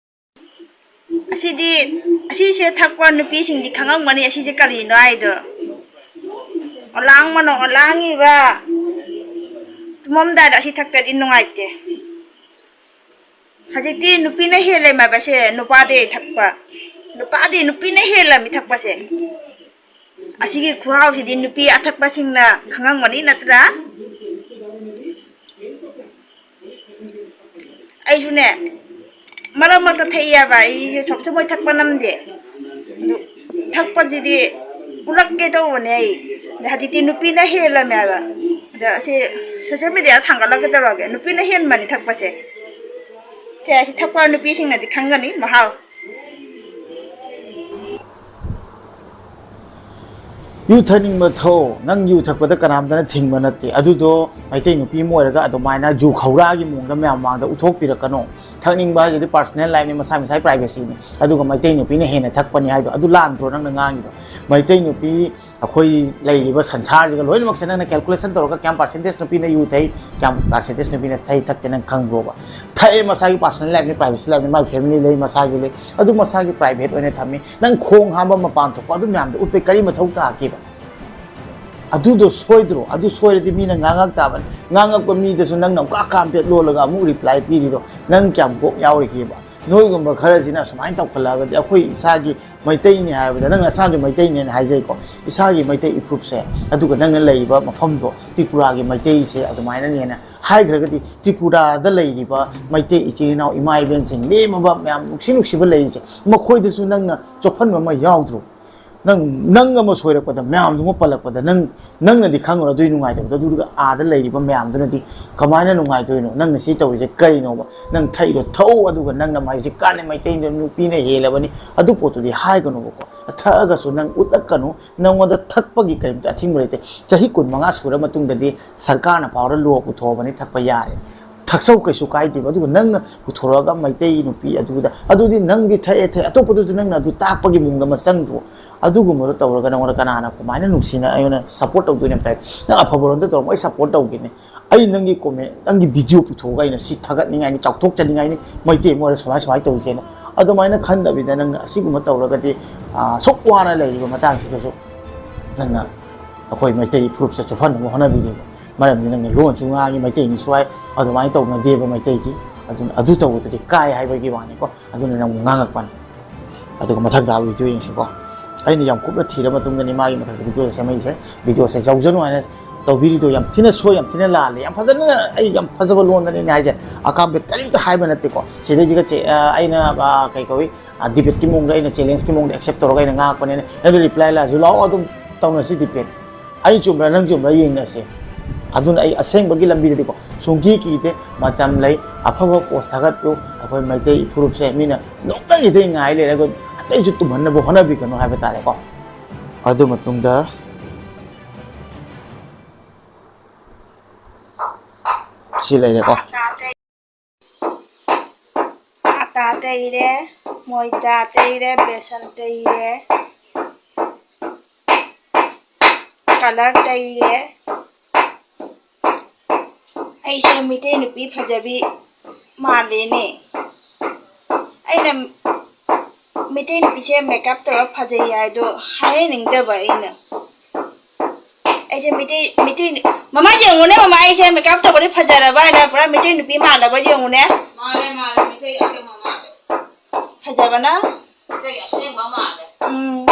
ꯑꯁꯤꯗꯤ, ꯑꯁꯤꯁꯦ ꯊꯛꯄ ꯅꯨꯄꯤꯁꯤꯡꯗꯤ ꯈꯪꯉꯝꯒꯅꯤ, ꯑꯁꯤꯁꯦ ꯀꯔꯤꯅꯣ ꯍꯥꯏꯗꯣ꯫ ꯑꯣꯂꯥꯡ ꯃꯅꯣ ꯑꯣꯂꯥꯡꯉꯤꯕ꯫ ꯇꯨꯝꯃꯝꯗꯥꯏꯗ ꯑꯁꯤ ꯊꯛꯇ꯭ꯔꯗꯤ ꯅꯨꯡꯉꯥꯏꯇꯦ꯫ ꯍꯧꯖꯤꯛꯇꯤ ꯅꯨꯄꯤꯅ ꯍꯦꯜꯂꯦ ꯍꯥꯏꯕꯁꯦ, ꯅꯨꯄꯥꯗꯤ ꯊꯛꯄ꯫ ꯅꯨꯄꯥꯗꯤ ꯅꯨꯄꯤꯅ ꯍꯦꯜꯂꯝꯃꯤ ꯊꯛꯄꯁꯦ꯫ ꯑꯁꯤꯒꯤ ꯈꯨꯍꯥꯎꯁꯤꯗꯤ ꯅꯨꯄꯤ ꯑꯊꯛꯄꯁꯤꯡꯅ ꯈꯪꯉꯝꯒꯅꯤ ꯅꯠꯇ꯭ꯔꯥ? ꯑꯩꯁꯨꯅꯦ, ꯃꯔꯛ ꯃꯔꯛꯇ ꯊꯛꯏꯌꯦꯕ, ꯑꯩꯁꯨ ꯁꯣꯞꯁꯨ ꯃꯣꯏ ꯊꯛꯄ ꯅꯝꯗꯦ꯫ ꯑꯗꯨ ꯊꯛꯄꯁꯤꯗꯤ ꯎꯠꯂꯛꯀꯦ ꯇꯧꯕꯅꯦ ꯑꯩ꯫ ꯑꯗ ꯍꯧꯖꯤꯛꯇꯤ ꯅꯨꯄꯤꯅ ꯍꯦꯜꯂꯝꯃꯦꯕ꯫ ꯑꯗ ꯑꯁꯤ social media ꯊꯥꯡꯒꯠꯂꯛꯀꯦ ꯇꯧꯔꯒꯦ꯫ ꯅꯨꯄꯤꯅ ꯍꯦꯟꯕꯅꯤ ꯊꯛꯄꯁꯦ꯫ ꯁꯦ, ꯑꯁꯤ ꯊꯛꯄ ꯅꯨꯄꯤꯁꯤꯡꯅꯗꯤ ꯈꯪꯒꯅꯤ ꯃꯍꯥꯎ꯫ ꯌꯨ ꯊꯛꯅꯤꯡꯕ ꯊꯛꯑꯣ, ꯅꯪ ꯌꯨ ꯊꯛꯄꯗ ꯀꯅꯥꯝꯇꯅ ꯊꯤꯡꯕ ꯅꯠꯇꯦ꯫ ꯑꯗꯨꯗꯣ ꯃꯩꯇꯩ ꯅꯨꯄꯤ ꯑꯃ ꯑꯣꯏꯔꯒ ꯑꯗꯨꯃꯥꯏꯅ ꯖꯨ ꯈꯧꯔꯥꯒꯤ ꯃꯑꯣꯡꯗ ꯃꯌꯥꯝ ꯃꯃꯥꯡꯗ ꯎꯠꯊꯣꯛꯄꯤꯔꯛꯀꯅꯣ꯫ ꯊꯛꯅꯤꯡꯕ ꯍꯥꯏꯁꯤꯗꯤ personal lifeꯅꯤ, ꯃꯁꯥ ꯃꯁꯥꯒꯤ privacyꯅꯤ꯫ ꯑꯗꯨꯒ ꯃꯩꯇꯩ ꯅꯨꯄꯤꯅ ꯍꯦꯟꯅ ꯊꯛꯄꯅꯤ ꯍꯥꯏꯗꯣ ꯑꯗꯨ ꯂꯥꯟꯗ꯭ꯔꯣ ꯅꯪꯅ ꯉꯥꯡꯉꯤꯗꯣ? ꯃꯩꯇꯩ ꯅꯨꯄꯤ ꯑꯩꯈꯣꯏ ꯂꯩꯔꯤꯕ ꯁꯪꯁꯥꯔꯁꯤꯒ ꯂꯣꯏꯅꯃꯛꯁꯦ ꯅꯪꯅ calculation ꯇꯧꯔꯒ ꯀꯌꯥꯝ percentage ꯅꯨꯄꯤꯅ ꯌꯨ ꯊꯛꯏ, ꯀꯌꯥꯝ percentage ꯅꯨꯄꯤꯅ ꯊꯛꯏ ꯊꯛꯇꯦ ꯅꯪ ꯈꯪꯕ꯭ꯔꯣꯕ? ꯊꯛꯑꯦ, ꯃꯁꯥꯒꯤ personal lifeꯅꯤ, privacy lifeꯅꯤ, ꯃꯥꯒꯤ family ꯂꯩ, ꯃꯁꯥꯒꯤ ꯂꯩ, ꯑꯗꯨ ꯃꯁꯥꯒꯤ private ꯑꯣꯏꯅ ꯊꯝꯃꯤ꯫ ꯅꯪ ꯈꯣꯡ ꯍꯥꯝꯕ ꯃꯄꯥꯟ ꯊꯣꯛꯄ ꯑꯗꯨ ꯃꯌꯥꯝꯗꯣ ꯎꯠꯄꯩ ꯀꯔꯤ ꯃꯊꯧ ꯇꯥꯒꯦꯕ? ꯑꯗꯨꯗꯣ ꯁꯣꯏꯗ꯭ꯔꯣ? ꯑꯗꯨ ꯁꯣꯏꯔꯗꯤ ꯃꯤꯅ ꯉꯥꯡꯉꯛ ꯇꯥꯕꯅꯤ꯫ ꯉꯥꯡꯉꯛꯄ ꯃꯤꯗꯁꯨ ꯅꯪꯅ ꯑꯃꯨꯛꯀ ꯑꯀꯥꯝ ꯄꯦꯠ ꯂꯣꯜꯂꯒ ꯑꯃꯨꯛ reply ꯄꯤꯔꯤꯗꯣ ꯅꯪ ꯀꯌꯥꯝ ꯀꯣꯛ ꯌꯥꯎꯔꯤꯒꯦꯕ? ꯅꯣꯏꯒꯨꯝꯕ ꯈꯔꯁꯤꯅ ꯁꯨꯃꯥꯏꯅ ꯇꯧꯈꯠꯂꯛꯑꯒꯗꯤ ꯑꯩꯈꯣꯏ ꯏꯁꯥꯒꯤ ꯃꯩꯇꯩꯅꯤ ꯍꯥꯏꯕꯗ, ꯅꯪ ꯅꯁꯥꯁꯨ ꯃꯩꯇꯩꯅꯦꯅ ꯍꯥꯏꯖꯩꯀꯣ, ꯏꯁꯥꯒꯤ ꯃꯩꯇꯩ ꯏꯐꯨꯔꯨꯞꯁꯦ, ꯑꯗꯨꯒ ꯅꯪꯅ ꯂꯩꯔꯤꯕ ꯃꯐꯝꯗꯣ ꯇ꯭ꯔꯤꯄꯨꯔꯥꯒꯤ ꯃꯩꯇꯩꯁꯦ ꯑꯗꯨꯃꯥꯏꯅꯅꯦꯅ ꯍꯥꯏꯈ꯭ꯔꯒꯗꯤ, ꯇ꯭ꯔꯤꯄꯨꯔꯥꯗ ꯂꯩꯔꯤꯕ ꯃꯩꯇꯩ ꯏꯆꯤꯜ ꯏꯅꯥꯎ, ꯏꯃꯥ ꯏꯕꯦꯟꯁꯤꯡ, ꯂꯦꯝꯃꯕ ꯃꯌꯥꯝ, ꯅꯨꯡꯁꯤ ꯅꯨꯡꯁꯤꯕ ꯂꯩꯔꯤꯁꯦ, ꯃꯈꯣꯏꯗꯁꯨ ꯅꯪꯅ ꯆꯣꯞꯍꯟꯕ ꯑꯃ ꯌꯥꯎꯗ꯭ꯔꯣ? ꯅꯪ, ꯅꯪ ꯑꯃ ꯁꯣꯏꯔꯛꯄꯗ, ꯃꯌꯥꯝꯗꯨꯃ ꯄꯜꯂꯛꯄꯗ, ꯅꯪ, ꯅꯪꯅꯗꯤ ꯈꯪꯉꯨꯔꯣ ꯑꯗꯨꯒꯤ ꯅꯨꯡꯉꯥꯏꯇꯕꯗꯣ, ꯑꯗꯨꯒ ꯑꯥꯗ ꯂꯩꯔꯤꯕ ꯃꯌꯥꯝꯗꯨꯅꯗꯤ ꯀꯃꯥꯏꯅ ꯅꯨꯡꯉꯥꯏꯗꯣꯏꯅꯣ? ꯅꯪꯅ ꯁꯤ ꯇꯧꯔꯤꯁꯦ ꯀꯔꯤꯅꯣꯕ? ꯅꯪ ꯊꯛꯏꯗꯣ ꯊꯛꯎ, ꯑꯗꯨꯒ ꯅꯪꯅ ꯃꯥꯏꯁꯦ ꯀꯥꯟꯅꯩ, ꯃꯩꯇꯩ ꯅꯨꯄꯤꯅ ꯍꯦꯜꯂꯕꯅꯤ, ꯑꯗꯨ ꯄꯣꯠꯇꯨꯗꯤ ꯍꯥꯏꯒꯅꯨꯕꯀꯣ꯫ ꯊꯛꯑꯒꯁꯨ ꯅꯪ ꯎꯠꯂꯛꯀꯅꯨ, ꯅꯪꯉꯣꯟꯗ ꯊꯛꯄꯒꯤ ꯀꯔꯤꯝꯇ ꯑꯊꯤꯡꯕ ꯂꯩꯇꯦ꯫ ꯆꯍꯤ ꯀꯨꯟꯃꯉꯥ ꯁꯨꯔ ꯃꯇꯨꯡꯗꯗꯤ ꯁꯔꯀꯥꯔꯅ ꯐꯥꯎꯔ ꯂꯣ ꯄꯨꯊꯣꯛꯑꯕꯅꯤ, ꯊꯛꯄ ꯌꯥꯔꯦ꯫ ꯊꯛꯆꯧ, ꯀꯩꯁꯨ ꯀꯥꯏꯗꯦꯕ꯫ ꯑꯗꯨꯒ ꯅꯪꯅ ꯄꯨꯊꯣꯔꯛꯑꯒ ꯃꯩꯇꯩ ꯅꯨꯄꯤ ꯑꯗꯨꯗ, ꯑꯗꯨꯗꯤ ꯅꯪꯗꯤ ꯊꯛꯑꯦ ꯊꯛꯑꯦ, ꯑꯇꯣꯞꯄꯗꯨꯁꯨ ꯅꯪꯅ ꯑꯗꯨ ꯇꯥꯛꯄꯒꯤ ꯃꯑꯣꯡꯗ ꯑꯃ ꯆꯪꯗ꯭ꯔꯣ? ꯑꯗꯨꯒꯨꯝꯕꯗꯣ ꯇꯧꯔꯒ ꯅꯪꯉꯣꯟꯗ ꯀꯅꯥꯅ ꯀꯃꯥꯏꯅ ꯅꯨꯡꯁꯤꯅ ꯑꯩꯉꯣꯟꯗ support ꯇꯧꯗꯣꯏꯅꯣ? ꯍꯥꯏꯕ ꯇꯥꯏ꯫ ꯅꯪ ꯑꯐꯕꯔꯣꯝꯗ ꯇꯧꯔꯝꯃꯣ, ꯑꯩ support ꯇꯧꯒꯦꯅꯦ꯫ ꯑꯩ ꯅꯪꯒꯤ comment, ꯅꯪꯒꯤ video ꯄꯨꯊꯣꯛꯑꯒ ꯑꯩꯅ ꯁꯤ ꯊꯥꯒꯠꯅꯤꯡꯉꯥꯏꯅꯤ, ꯆꯥꯎꯊꯣꯛꯆꯅꯤꯡꯉꯥꯏꯅꯤ, ꯃꯩꯇꯩ ꯑꯃ ꯑꯣꯏꯔ ꯁꯨꯃꯥꯏ ꯁꯨꯃꯥꯏꯅ ꯇꯧꯔꯤꯁꯦꯅ꯫ ꯑꯗꯨꯃꯥꯏꯅ ꯈꯟꯗꯕꯤꯗ ꯅꯪꯅ ꯑꯁꯤꯒꯨꯝꯕ ꯇꯧꯔꯒꯗꯤ, ꯑꯥ, ꯑꯁꯨꯛ ꯋꯥꯅ ꯂꯩꯔꯤꯕ ꯃꯇꯥꯡꯁꯤꯗꯁꯨ ꯅꯪꯅ ꯑꯩꯈꯣꯏ ꯃꯩꯇꯩ ꯐꯨꯔꯨꯞꯁꯦ ꯆꯨꯞꯍꯟꯅꯕ ꯍꯣꯠꯅꯕꯤꯔꯤꯕ꯫ ꯃꯔꯝꯗꯤ ꯅꯪꯅ ꯂꯣꯟꯁꯨ ꯉꯥꯡꯉꯤ, ꯃꯩꯇꯩꯅꯤ ꯁ꯭ꯋꯥꯏ, ꯑꯗꯨꯃꯥꯏꯅ ꯇꯧꯅꯗꯦꯕ ꯃꯩꯇꯩꯗꯤ꯫ ꯑꯗꯨꯅ ꯑꯗꯨ ꯇꯧꯕꯗꯨꯗꯤ ꯀꯥꯏ ꯍꯥꯏꯕꯒꯤ ꯋꯥꯅꯤꯀꯣ꯫ ꯑꯗꯨꯅ ꯅꯪ ꯉꯥꯡꯉꯛꯄꯅꯤ꯫ ꯑꯗꯨꯒ ꯃꯊꯪ ꯇꯥꯕ video ꯌꯦꯡꯁꯤꯀꯣ꯫ ꯑꯩꯅ ꯌꯥꯝ ꯀꯨꯞꯅ ꯊꯤꯔ ꯃꯇꯨꯡꯗꯅꯤ ꯃꯥꯒꯤ ꯃꯊꯛꯇ video ꯁꯦꯝꯃꯛꯏꯁꯦ꯫ Videoꯁꯦ ꯌꯧꯖꯅꯨ ꯍꯥꯏꯅ ꯇꯧꯕꯤꯔꯤꯗꯣ ꯌꯥꯝ ꯊꯤꯅ ꯁꯣꯏ, ꯌꯥꯝ ꯊꯤꯅ ꯂꯥꯜꯂꯦ꯫ ꯌꯥꯝ ꯐꯖꯅ, ꯑꯩ ꯌꯥꯝ ꯐꯖꯕ ꯂꯣꯟꯗꯅꯤꯅꯦ ꯍꯥꯏꯁꯦ꯫ ꯑꯀꯥꯝꯕ ꯀꯔꯤꯝꯇ ꯍꯥꯏꯕ ꯅꯠꯇꯦꯀꯣ꯫ ꯁꯤꯗꯩꯁꯤꯒ ꯆꯦ-, ꯑ, ꯑꯩꯅ, ꯑ, ꯀꯩ ꯀꯧꯏ, ꯑ, debateꯀꯤ ꯃꯑꯣꯡꯗ, ꯑꯩꯅ challengeꯀꯤ ꯃꯑꯣꯡꯗ accept ꯇꯧꯔꯒ ꯑꯩꯅ ꯉꯥꯡꯉꯛꯄꯅꯤꯅ, ꯅꯪꯅ reply ꯂꯥꯛꯑꯁꯨ ꯂꯥꯛꯑꯣ, ꯑꯗꯨꯝ ꯇꯧꯅꯁꯤ debate꯫ ꯑꯩ ꯆꯨꯝꯕ꯭ꯔꯥ ꯅꯪ ꯆꯨꯝꯕ꯭ꯔꯥ ꯌꯦꯡꯅꯁꯦ꯫ ꯑꯗꯨꯅ ꯑꯩ ꯑꯁꯦꯡꯕꯒꯤ ꯂꯝꯕꯤꯗꯗꯤꯀꯣ, ꯁꯨꯡꯀꯤ ꯀꯤꯗꯦ꯫ ꯃꯇꯝ ꯂꯩ, ꯑꯐꯕ post ꯊꯥꯒꯠꯄꯤꯌꯨ꯫ ꯑꯩꯈꯣꯏ ꯃꯩꯇꯩ ꯐꯨꯔꯨꯞꯁꯦ ꯃꯤꯅ ꯅꯣꯡꯃꯇꯒꯤꯗꯤ ꯉꯥꯏ ꯂꯩꯔꯒ ꯑꯇꯩꯁꯨ ꯇꯨꯝꯍꯟꯅꯕ ꯍꯣꯠꯅꯕꯤꯒꯅꯨ ꯍꯥꯏꯕ ꯇꯥꯔꯦꯀꯣ꯫ ꯑꯗꯨ ꯃꯇꯨꯡꯗ ꯁꯤ ꯂꯩꯔꯦꯀꯣ꯫ ꯑꯇꯥ ꯇꯩꯔꯦ, ꯃꯣꯏꯗꯥ ꯇꯩꯔꯦ, ꯕꯦꯁꯟ ꯇꯩꯔꯦ, ꯀꯂꯔ ꯇꯩꯔꯦ꯫ ꯑꯩꯁꯦ ꯃꯤꯇꯩ ꯅꯨꯄꯤ ꯐꯖꯕꯤ ꯃꯥꯜꯂꯦꯅꯦ꯫ ꯑꯩꯅ ꯃꯤꯇꯩ ꯅꯨꯄꯤꯁꯦ ꯃꯦꯀꯞ ꯇꯧꯔ ꯐꯖꯩ ꯍꯥꯏꯗꯣ ꯍꯥꯏꯍꯟꯅꯤꯡꯗꯕ ꯑꯩꯅ꯫ ꯑꯩꯁꯦ ꯃꯤꯇꯩ ꯃꯤꯇꯩ ꯃꯃꯥ ꯌꯦꯡꯉꯨꯅꯦ, ꯃꯃꯥ ꯑꯩꯁꯦ ꯃꯦꯀꯞ ꯇꯧꯕꯗꯤ ꯐꯖꯔꯕ ꯍꯥꯏꯅ ꯄꯨꯔꯥ ꯃꯤꯇꯩ ꯅꯨꯄꯤ ꯃꯥꯜꯂꯕ ꯌꯦꯡꯉꯨꯅꯦ꯫ ꯃꯥꯜꯂꯦ, ꯃꯥꯜꯂꯦ, ꯃꯤꯇꯩ ꯑꯁꯦꯡꯕ ꯃꯥꯜꯂꯦ꯫ ꯐꯖꯕꯅ? ꯃꯤꯇꯩ ꯑꯁꯦꯡꯕ ꯃꯥꯜꯂꯦ꯫ ꯎꯝ꯫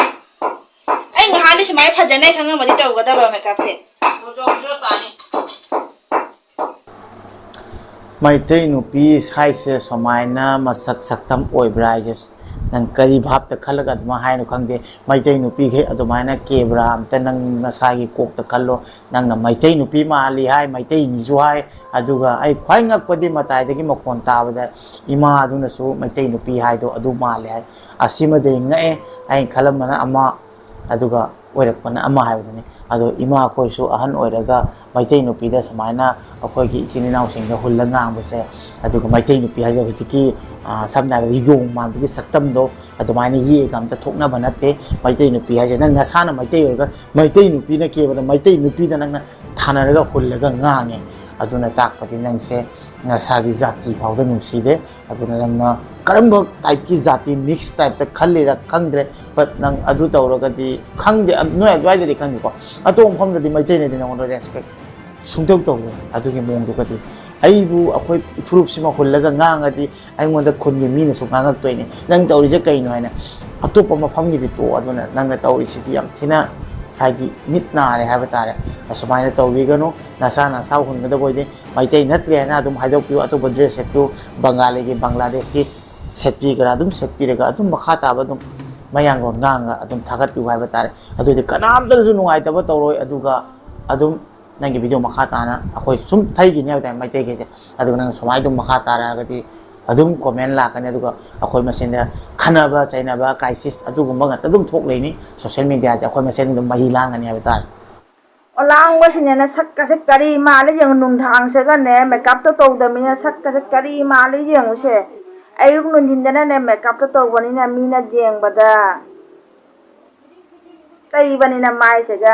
ꯑꯩ ꯉꯍꯥꯟꯗꯤ ꯁꯨꯃꯥꯏꯅ ꯐꯖꯅ ꯈꯪꯉꯝꯃꯗꯤ ꯇꯧꯒꯗꯕ ꯃꯦꯀꯞꯁꯦ꯫ ꯐꯣꯇꯣ ꯐꯣꯇꯣ ꯇꯥꯅꯤ꯫ ꯃꯩꯇꯩ ꯅꯨꯄꯤ ꯍꯥꯏꯁꯦ ꯁꯨꯃꯥꯏꯅ ꯃꯁꯛ ꯁꯛꯇꯝ ꯑꯣꯏꯕ꯭ꯔꯥ ꯍꯥꯏꯁꯦ ꯅꯪ ꯀꯔꯤ ꯚꯥꯞꯇ ꯈꯜꯂꯒ ꯑꯗꯨꯃꯥꯏꯅ ꯍꯥꯏꯅꯣ ꯈꯪꯗꯦ꯫ ꯃꯩꯇꯩ ꯅꯨꯄꯤꯈꯩ ꯑꯗꯨꯃꯥꯏꯅ ꯀꯦꯕ꯭ꯔꯥ ꯑꯝꯇ ꯅꯪ ꯅꯁꯥꯒꯤ ꯀꯣꯛꯇ ꯈꯜꯂꯣ꯫ ꯅꯪꯅ ꯃꯩꯇꯩ ꯅꯨꯄꯤ ꯃꯥꯜꯂꯤ ꯍꯥꯏ, ꯃꯩꯇꯩꯅꯤꯁꯨ ꯍꯥꯏ, ꯑꯗꯨꯒ ꯑꯩ ꯈ꯭ꯋꯥꯏ ꯉꯛꯄꯗꯤ ꯃꯇꯥꯏꯗꯒꯤ ꯃꯈꯣꯟ ꯇꯥꯕꯗ ꯏꯃꯥ ꯑꯗꯨꯅꯁꯨ ꯃꯩꯇꯩ ꯅꯨꯄꯤ ꯍꯥꯏꯗꯣ ꯑꯗꯨ ꯃꯥꯜꯂꯦ ꯍꯥꯏ꯫ ꯑꯁꯤꯃꯗꯤ ꯑꯩ ꯉꯛꯑꯦ꯫ ꯑꯩꯅ ꯈꯜꯂꯝꯕꯅ ꯑꯃ, ꯑꯗꯨꯒ ꯑꯣꯏꯔꯛꯄꯅ ꯑꯃ ꯍꯥꯏꯕꯗꯨꯅꯤ꯫ ꯑꯗꯣ ꯏꯃꯥ ꯑꯩꯈꯣꯏꯁꯨ ꯑꯍꯟ ꯑꯣꯏꯔꯒ ꯃꯩꯇꯩ ꯅꯨꯄꯤꯗ ꯁꯨꯃꯥꯏꯅ ꯑꯩꯈꯣꯏꯒꯤ ꯏꯆꯤꯟ ꯏꯅꯥꯎꯁꯤꯡꯗ ꯍꯨꯜꯂ ꯉꯥꯡꯕꯁꯦ, ꯑꯗꯨꯒ ꯃꯩꯇꯩ ꯅꯨꯄꯤ ꯍꯥꯏꯁꯦ ꯍꯧꯖꯤꯛꯀꯤ, ꯑ, ꯁꯝꯅ ꯍꯥꯏꯔꯕꯗ ꯌꯣꯡ ꯃꯥꯟꯕꯒꯤ ꯁꯛꯇꯝꯗꯣ ꯑꯗꯨꯃꯥꯏꯅ ꯌꯦꯛꯑꯒ ꯑꯝꯇ ꯊꯣꯛꯅꯕ ꯅꯠꯇꯦ꯫ ꯃꯩꯇꯩ ꯅꯨꯄꯤ ꯍꯥꯏꯁꯦ ꯅꯪ ꯅꯁꯥꯅ ꯃꯩꯇꯩ ꯑꯣꯏꯔꯒ ꯃꯩꯇꯩ ꯅꯨꯄꯤꯅ ꯀꯦꯕꯗ ꯃꯩꯇꯩ ꯅꯨꯄꯤꯗ ꯅꯪꯅ ꯊꯥꯅꯔꯒ ꯍꯨꯜꯂꯒ ꯉꯥꯡꯉꯦ꯫ ꯑꯗꯨꯅ ꯇꯥꯛꯄꯗꯤ ꯅꯪꯁꯦ ꯅꯁꯥꯒꯤ ꯖꯥꯇꯤ ꯐꯥꯎꯗ ꯅꯨꯡꯁꯤꯗꯦ꯫ ꯑꯗꯨꯅ ꯅꯪꯅ ꯀꯔꯝꯕ ꯇꯥꯏꯞꯀꯤ ꯖꯥꯇꯤ, ꯃꯤꯛꯁ ꯇꯥꯏꯞꯇ ꯈꯜꯂꯤꯔ ꯈꯪꯗ꯭ꯔꯦ, ꯕꯠ ꯅꯪ ꯑꯗꯨ ꯇꯧꯔꯒꯗꯤ ꯈꯪꯗꯦ, ꯅꯣꯏ ꯑꯗꯨꯋꯥꯏꯗꯗꯤ ꯈꯪꯗꯦꯀꯣ, ꯑꯇꯣꯞꯄ ꯃꯐꯝꯗꯗꯤ ꯃꯩꯇꯩꯅꯗꯤ ꯅꯉꯣꯟꯗ ꯔꯦꯁꯄꯦꯛ ꯁꯨꯡꯇꯧ ꯇꯧꯔꯣꯏ꯫ ꯑꯗꯨꯒꯤ ꯃꯑꯣꯡꯗꯨꯒꯗꯤ ꯑꯩꯕꯨ ꯑꯩꯈꯣꯏ ꯐꯨꯔꯨꯞꯁꯤꯃ ꯍꯨꯜꯂꯒ ꯉꯥꯡꯉꯗꯤ ꯑꯩꯉꯣꯟꯗ ꯈꯨꯟꯒꯤ ꯃꯤꯅꯁꯨ ꯉꯥꯡꯉꯛꯇꯣꯏꯅꯦ, "ꯅꯪ ꯇꯧꯔꯤꯁꯦ ꯀꯩꯅꯣ?" ꯍꯥꯏꯅ꯫ ꯑꯇꯣꯞꯄ ꯃꯐꯝꯒꯤꯗꯤ ꯇꯣꯛꯑꯣ, ꯑꯗꯨꯅ ꯅꯪꯅ ꯇꯧꯔꯤꯁꯤꯗꯤ ꯌꯥꯝ ꯊꯤꯅ, ꯍꯥꯏꯗꯤ, ꯃꯤꯠ ꯅꯥꯔꯦ ꯍꯥꯏꯕ ꯇꯥꯔꯦ꯫ ꯑꯁꯨꯃꯥꯏꯅ ꯇꯧꯕꯤꯒꯅꯨ, ꯅꯁꯥ ꯅꯁꯥ ꯍꯨꯟꯒꯗꯕ ꯑꯣꯏꯗꯦ꯫ ꯃꯩꯇꯩ ꯅꯠꯇ꯭ꯔꯦ ꯍꯥꯏꯅ ꯑꯗꯨꯝ ꯍꯥꯏꯗꯣꯛꯄꯤꯌꯨ, ꯑꯇꯣꯞꯄ ꯗ꯭ꯔꯦꯁ ꯁꯦꯠꯄꯤꯌꯨ, ꯕꯪꯒꯥꯂꯤꯒꯤ, ꯕꯪꯒ꯭ꯂꯥꯗꯦꯁꯀꯤ ꯁꯦꯠꯄꯤꯒꯦꯔꯥ ꯑꯗꯨꯝ ꯁꯦꯠꯄꯤꯔꯒ ꯑꯗꯨꯝ ꯃꯈꯥ ꯇꯥꯕ ꯑꯗꯨꯝ ꯃꯌꯥꯡꯂꯣꯟ ꯉꯥꯡꯉꯒ ꯑꯗꯨꯝ ꯊꯥꯒꯠꯄꯤꯌꯨ ꯍꯥꯏꯕ ꯇꯥꯔꯦ꯫ ꯑꯗꯨꯗꯤ ꯀꯅꯥꯝꯇꯅꯁꯨ ꯅꯨꯡꯉꯥꯏꯇꯕ ꯇꯧꯔꯣꯏ꯫ ꯑꯗꯨꯒ ꯑꯗꯨꯝ ꯅꯪꯒꯤ ꯚꯤꯗꯤꯑꯣ ꯃꯈꯥ ꯇꯥꯅ ꯑꯩꯈꯣꯏ ꯁꯨꯝ ꯊꯩꯈꯤꯅꯤ ꯍꯥꯏꯕ ꯇꯥꯔꯦ, ꯃꯩꯇꯩꯈꯩꯁꯦ꯫ ꯑꯗꯨꯒ ꯅꯪ ꯁꯨꯃꯥꯏꯅ ꯑꯗꯨꯝ ꯃꯈꯥ ꯇꯥꯔꯛꯑꯒꯗꯤ ꯑꯗꯨꯝ ꯀꯣꯃꯦꯟ ꯂꯥꯛꯀꯅꯤ, ꯑꯗꯨꯒ ꯑꯩꯈꯣꯏ ꯃꯁꯦꯟꯗ ꯈꯟꯅꯕ ꯆꯩꯅꯕ, ꯀ꯭ꯔꯥꯏꯁꯤꯁ ꯑꯗꯨꯒꯨꯝꯕ ꯉꯥꯛꯇ ꯑꯗꯨꯝ ꯊꯣꯛ ꯂꯩꯅꯤ꯫ ꯁꯣꯁꯦꯜ ꯃꯤꯗꯤꯌꯥꯁꯦ ꯑꯩꯈꯣꯏ ꯃꯁꯦꯟ ꯑꯗꯨꯝ ꯃꯍꯤ ꯂꯥꯡꯒꯅꯤ ꯍꯥꯏꯕ ꯇꯥꯔꯦ꯫ ꯑꯣ, ꯂꯥꯡꯕꯁꯤꯅꯦꯅ ꯁꯛꯀꯁꯦ ꯀꯔꯤ ꯃꯥꯜꯂꯦ ꯌꯦꯡꯉꯨ, ꯅꯨꯡꯗꯥꯡꯁꯤꯒꯅꯦ ꯃꯦꯀꯞꯇꯣ ꯇꯧꯗꯕꯅꯤꯅ ꯁꯛꯀꯁꯦ ꯀꯔꯤ ꯃꯥꯜꯂꯦ ꯌꯦꯡꯉꯨꯁꯦ꯫ ꯑꯌꯨꯛ ꯅꯨꯡꯊꯤꯟꯗꯅꯅꯦ ꯃꯦꯀꯞꯇꯣ ꯇꯧꯕꯅꯤꯅ ꯃꯤꯅ ꯌꯦꯡꯕꯗ ꯇꯩꯕꯅꯤꯅ ꯃꯥꯏꯁꯤꯒ꯫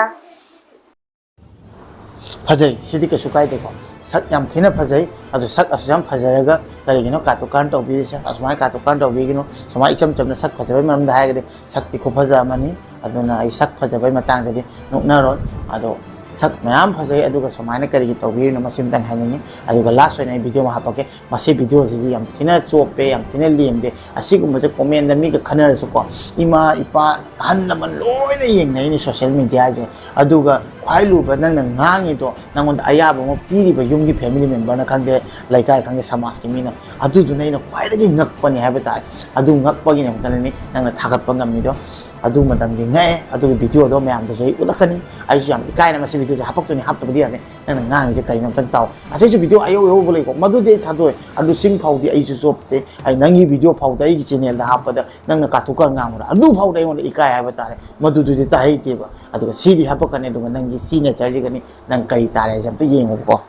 ꯐꯖꯩ, ꯁꯤꯗꯤ ꯀꯩꯁꯨ ꯀꯥꯏꯗꯦꯀꯣ꯫ ꯁꯛ ꯌꯥꯝ ꯊꯤꯅ ꯐꯖꯩ꯫ ꯑꯗꯨ ꯁꯛ ꯑꯁꯨꯛ ꯌꯥꯝ ꯐꯖꯔꯒ ꯀꯔꯤꯒꯤꯅꯣ ꯀꯥꯇꯨ ꯀꯥꯔꯟ ꯇꯧꯕꯤꯔꯤꯁꯦ? ꯑꯁꯨꯃꯥꯏꯅ ꯀꯥꯇꯨ ꯀꯥꯔꯟ ꯇꯧꯕꯤꯒꯅꯨ꯫ ꯁꯨꯃꯥꯏꯅ ꯏꯆꯝ ꯆꯝꯅ ꯁꯛ ꯐꯖꯕꯒꯤ ꯃꯔꯝꯗ ꯍꯥꯏꯔꯒꯗꯤ ꯁꯛꯇꯤ ꯈꯨꯐꯖ ꯑꯃꯅꯤ꯫ ꯑꯗꯨꯅ ꯑꯩ ꯁꯛ ꯐꯖꯕꯒꯤ ꯃꯇꯥꯡꯗꯗꯤ ꯅꯣꯛꯅꯔꯣꯏ꯫ ꯑꯗꯣ ꯁꯛ ꯃꯌꯥꯝ ꯐꯖꯩ, ꯑꯗꯨꯒ ꯁꯨꯃꯥꯏꯅ ꯀꯔꯤꯒꯤ ꯇꯧꯕꯤꯔꯤꯅꯣ, ꯃꯁꯤꯃꯇꯪ ꯍꯥꯏꯅꯤꯡꯉꯤ꯫ ꯑꯗꯨꯒ ꯂꯥꯁ ꯑꯣꯏꯅ ꯑꯩ ꯚꯤꯗꯤꯑꯣ ꯑꯃ ꯍꯥꯞꯄꯛꯀꯦ꯫ ꯃꯁꯤ ꯚꯤꯗꯤꯑꯣꯁꯤꯗꯤ ꯌꯥꯝ ꯊꯤꯅ ꯆꯣꯞꯄꯦ, ꯌꯥꯝ ꯊꯤꯅ ꯂꯦꯝꯗꯦ꯫ ꯑꯁꯤꯒꯨꯝꯕꯁꯦ ꯀꯣꯃꯦꯟꯗ ꯃꯤꯒ ꯈꯟꯅꯔꯁꯨꯀꯣ, ꯏꯃꯥ, ꯏꯄꯥ, ꯑꯍꯜ ꯂꯃꯟ ꯂꯣꯏꯅ ꯌꯦꯡꯅꯩꯅꯦ ꯁꯣꯁꯦꯜ ꯃꯤꯗꯤꯌꯥꯁꯦ꯫ ꯑꯗꯨꯒ ꯈ꯭ꯋꯥꯏ ꯂꯨꯕ, ꯅꯪꯅ ꯉꯥꯡꯉꯤꯗꯣ ꯅꯪꯉꯣꯟꯗ ꯑꯌꯥꯕ ꯑꯃ ꯄꯤꯔꯤꯕ ꯌꯨꯝꯒꯤ ꯐꯦꯃꯤꯂꯤ ꯃꯦꯝꯕꯔꯅ ꯈꯪꯗꯦ, ꯂꯩꯀꯥꯏ ꯈꯪꯗꯦ, ꯁꯃꯥꯖꯀꯤ ꯃꯤꯅ, ꯑꯗꯨꯗꯨꯅ ꯑꯩꯅ ꯈ꯭ꯋꯥꯏꯗꯒꯤ ꯉꯛꯄꯅꯤ ꯍꯥꯏꯕ ꯇꯥꯔꯦ꯫ ꯑꯗꯨ ꯉꯛꯄꯒꯤꯗꯃꯛꯇꯅꯅꯤ ꯅꯪꯅ ꯊꯥꯒꯠꯄ ꯉꯝꯃꯤꯗꯣ꯫ ꯑꯗꯨ ꯃꯇꯝꯗꯤ ꯉꯛꯑꯦ꯫ ꯑꯗꯨꯒꯤ ꯚꯤꯗꯤꯑꯣꯗꯣ ꯃꯌꯥꯝꯗꯁꯨ ꯑꯩ ꯎꯠꯂꯛꯀꯅꯤ꯫ ꯑꯩꯁꯨ ꯌꯥꯝ ꯏꯀꯥꯏꯅ ꯃꯁꯤ ꯚꯤꯗꯤꯑꯣꯁꯦ ꯍꯥꯞꯄꯛꯇꯣꯏꯅꯤ, ꯍꯥꯞꯇꯕꯗꯤ ꯌꯥꯗꯦ꯫ ꯅꯪꯅ ꯉꯥꯡꯉꯤꯁꯦ ꯀꯔꯤꯅꯣ ꯑꯝꯇꯪ ꯇꯥꯎ꯫ ꯑꯇꯩꯁꯨ ꯚꯤꯗꯤꯑꯣ ꯑꯌꯧ ꯑꯌꯧꯕ ꯂꯩꯀꯣ, ꯃꯗꯨꯗꯤ ꯑꯩ ꯊꯥꯗꯣꯛꯑꯦ꯫ ꯑꯗꯨ ꯁꯤꯡ ꯐꯥꯎꯗꯤ ꯑꯩꯁꯨ ꯆꯣꯞꯇꯦ꯫ ꯑꯩ ꯅꯪꯒꯤ ꯚꯤꯗꯤꯑꯣ ꯐꯥꯎꯗ ꯑꯩꯒꯤ ꯆꯦꯅꯦꯜꯗ ꯍꯥꯞꯄꯗ ꯅꯪꯅ ꯀꯥꯇꯨ ꯀꯥꯔꯟ ꯉꯥꯡꯕꯗ ꯑꯗꯨ ꯐꯥꯎꯗ ꯑꯩꯉꯣꯟꯗ ꯏꯀꯥꯏ ꯍꯥꯏꯕ ꯇꯥꯔꯦ꯫ ꯃꯗꯨꯗꯨꯗꯤ ꯇꯥꯍꯩꯇꯦꯕ꯫ ꯑꯗꯨꯒ ꯁꯤꯗꯤ ꯍꯥꯄꯛꯀꯅꯤ, ꯑꯗꯨꯒ ꯅꯪꯒꯤ ꯁꯤ ꯅꯦꯆꯔꯁꯤꯒꯅꯤ ꯅꯪ ꯀꯔꯤ ꯇꯥꯔꯦ ꯍꯥꯏꯁꯦ ꯑꯝꯇ ꯌꯦꯡꯉꯨꯕꯀꯣ꯫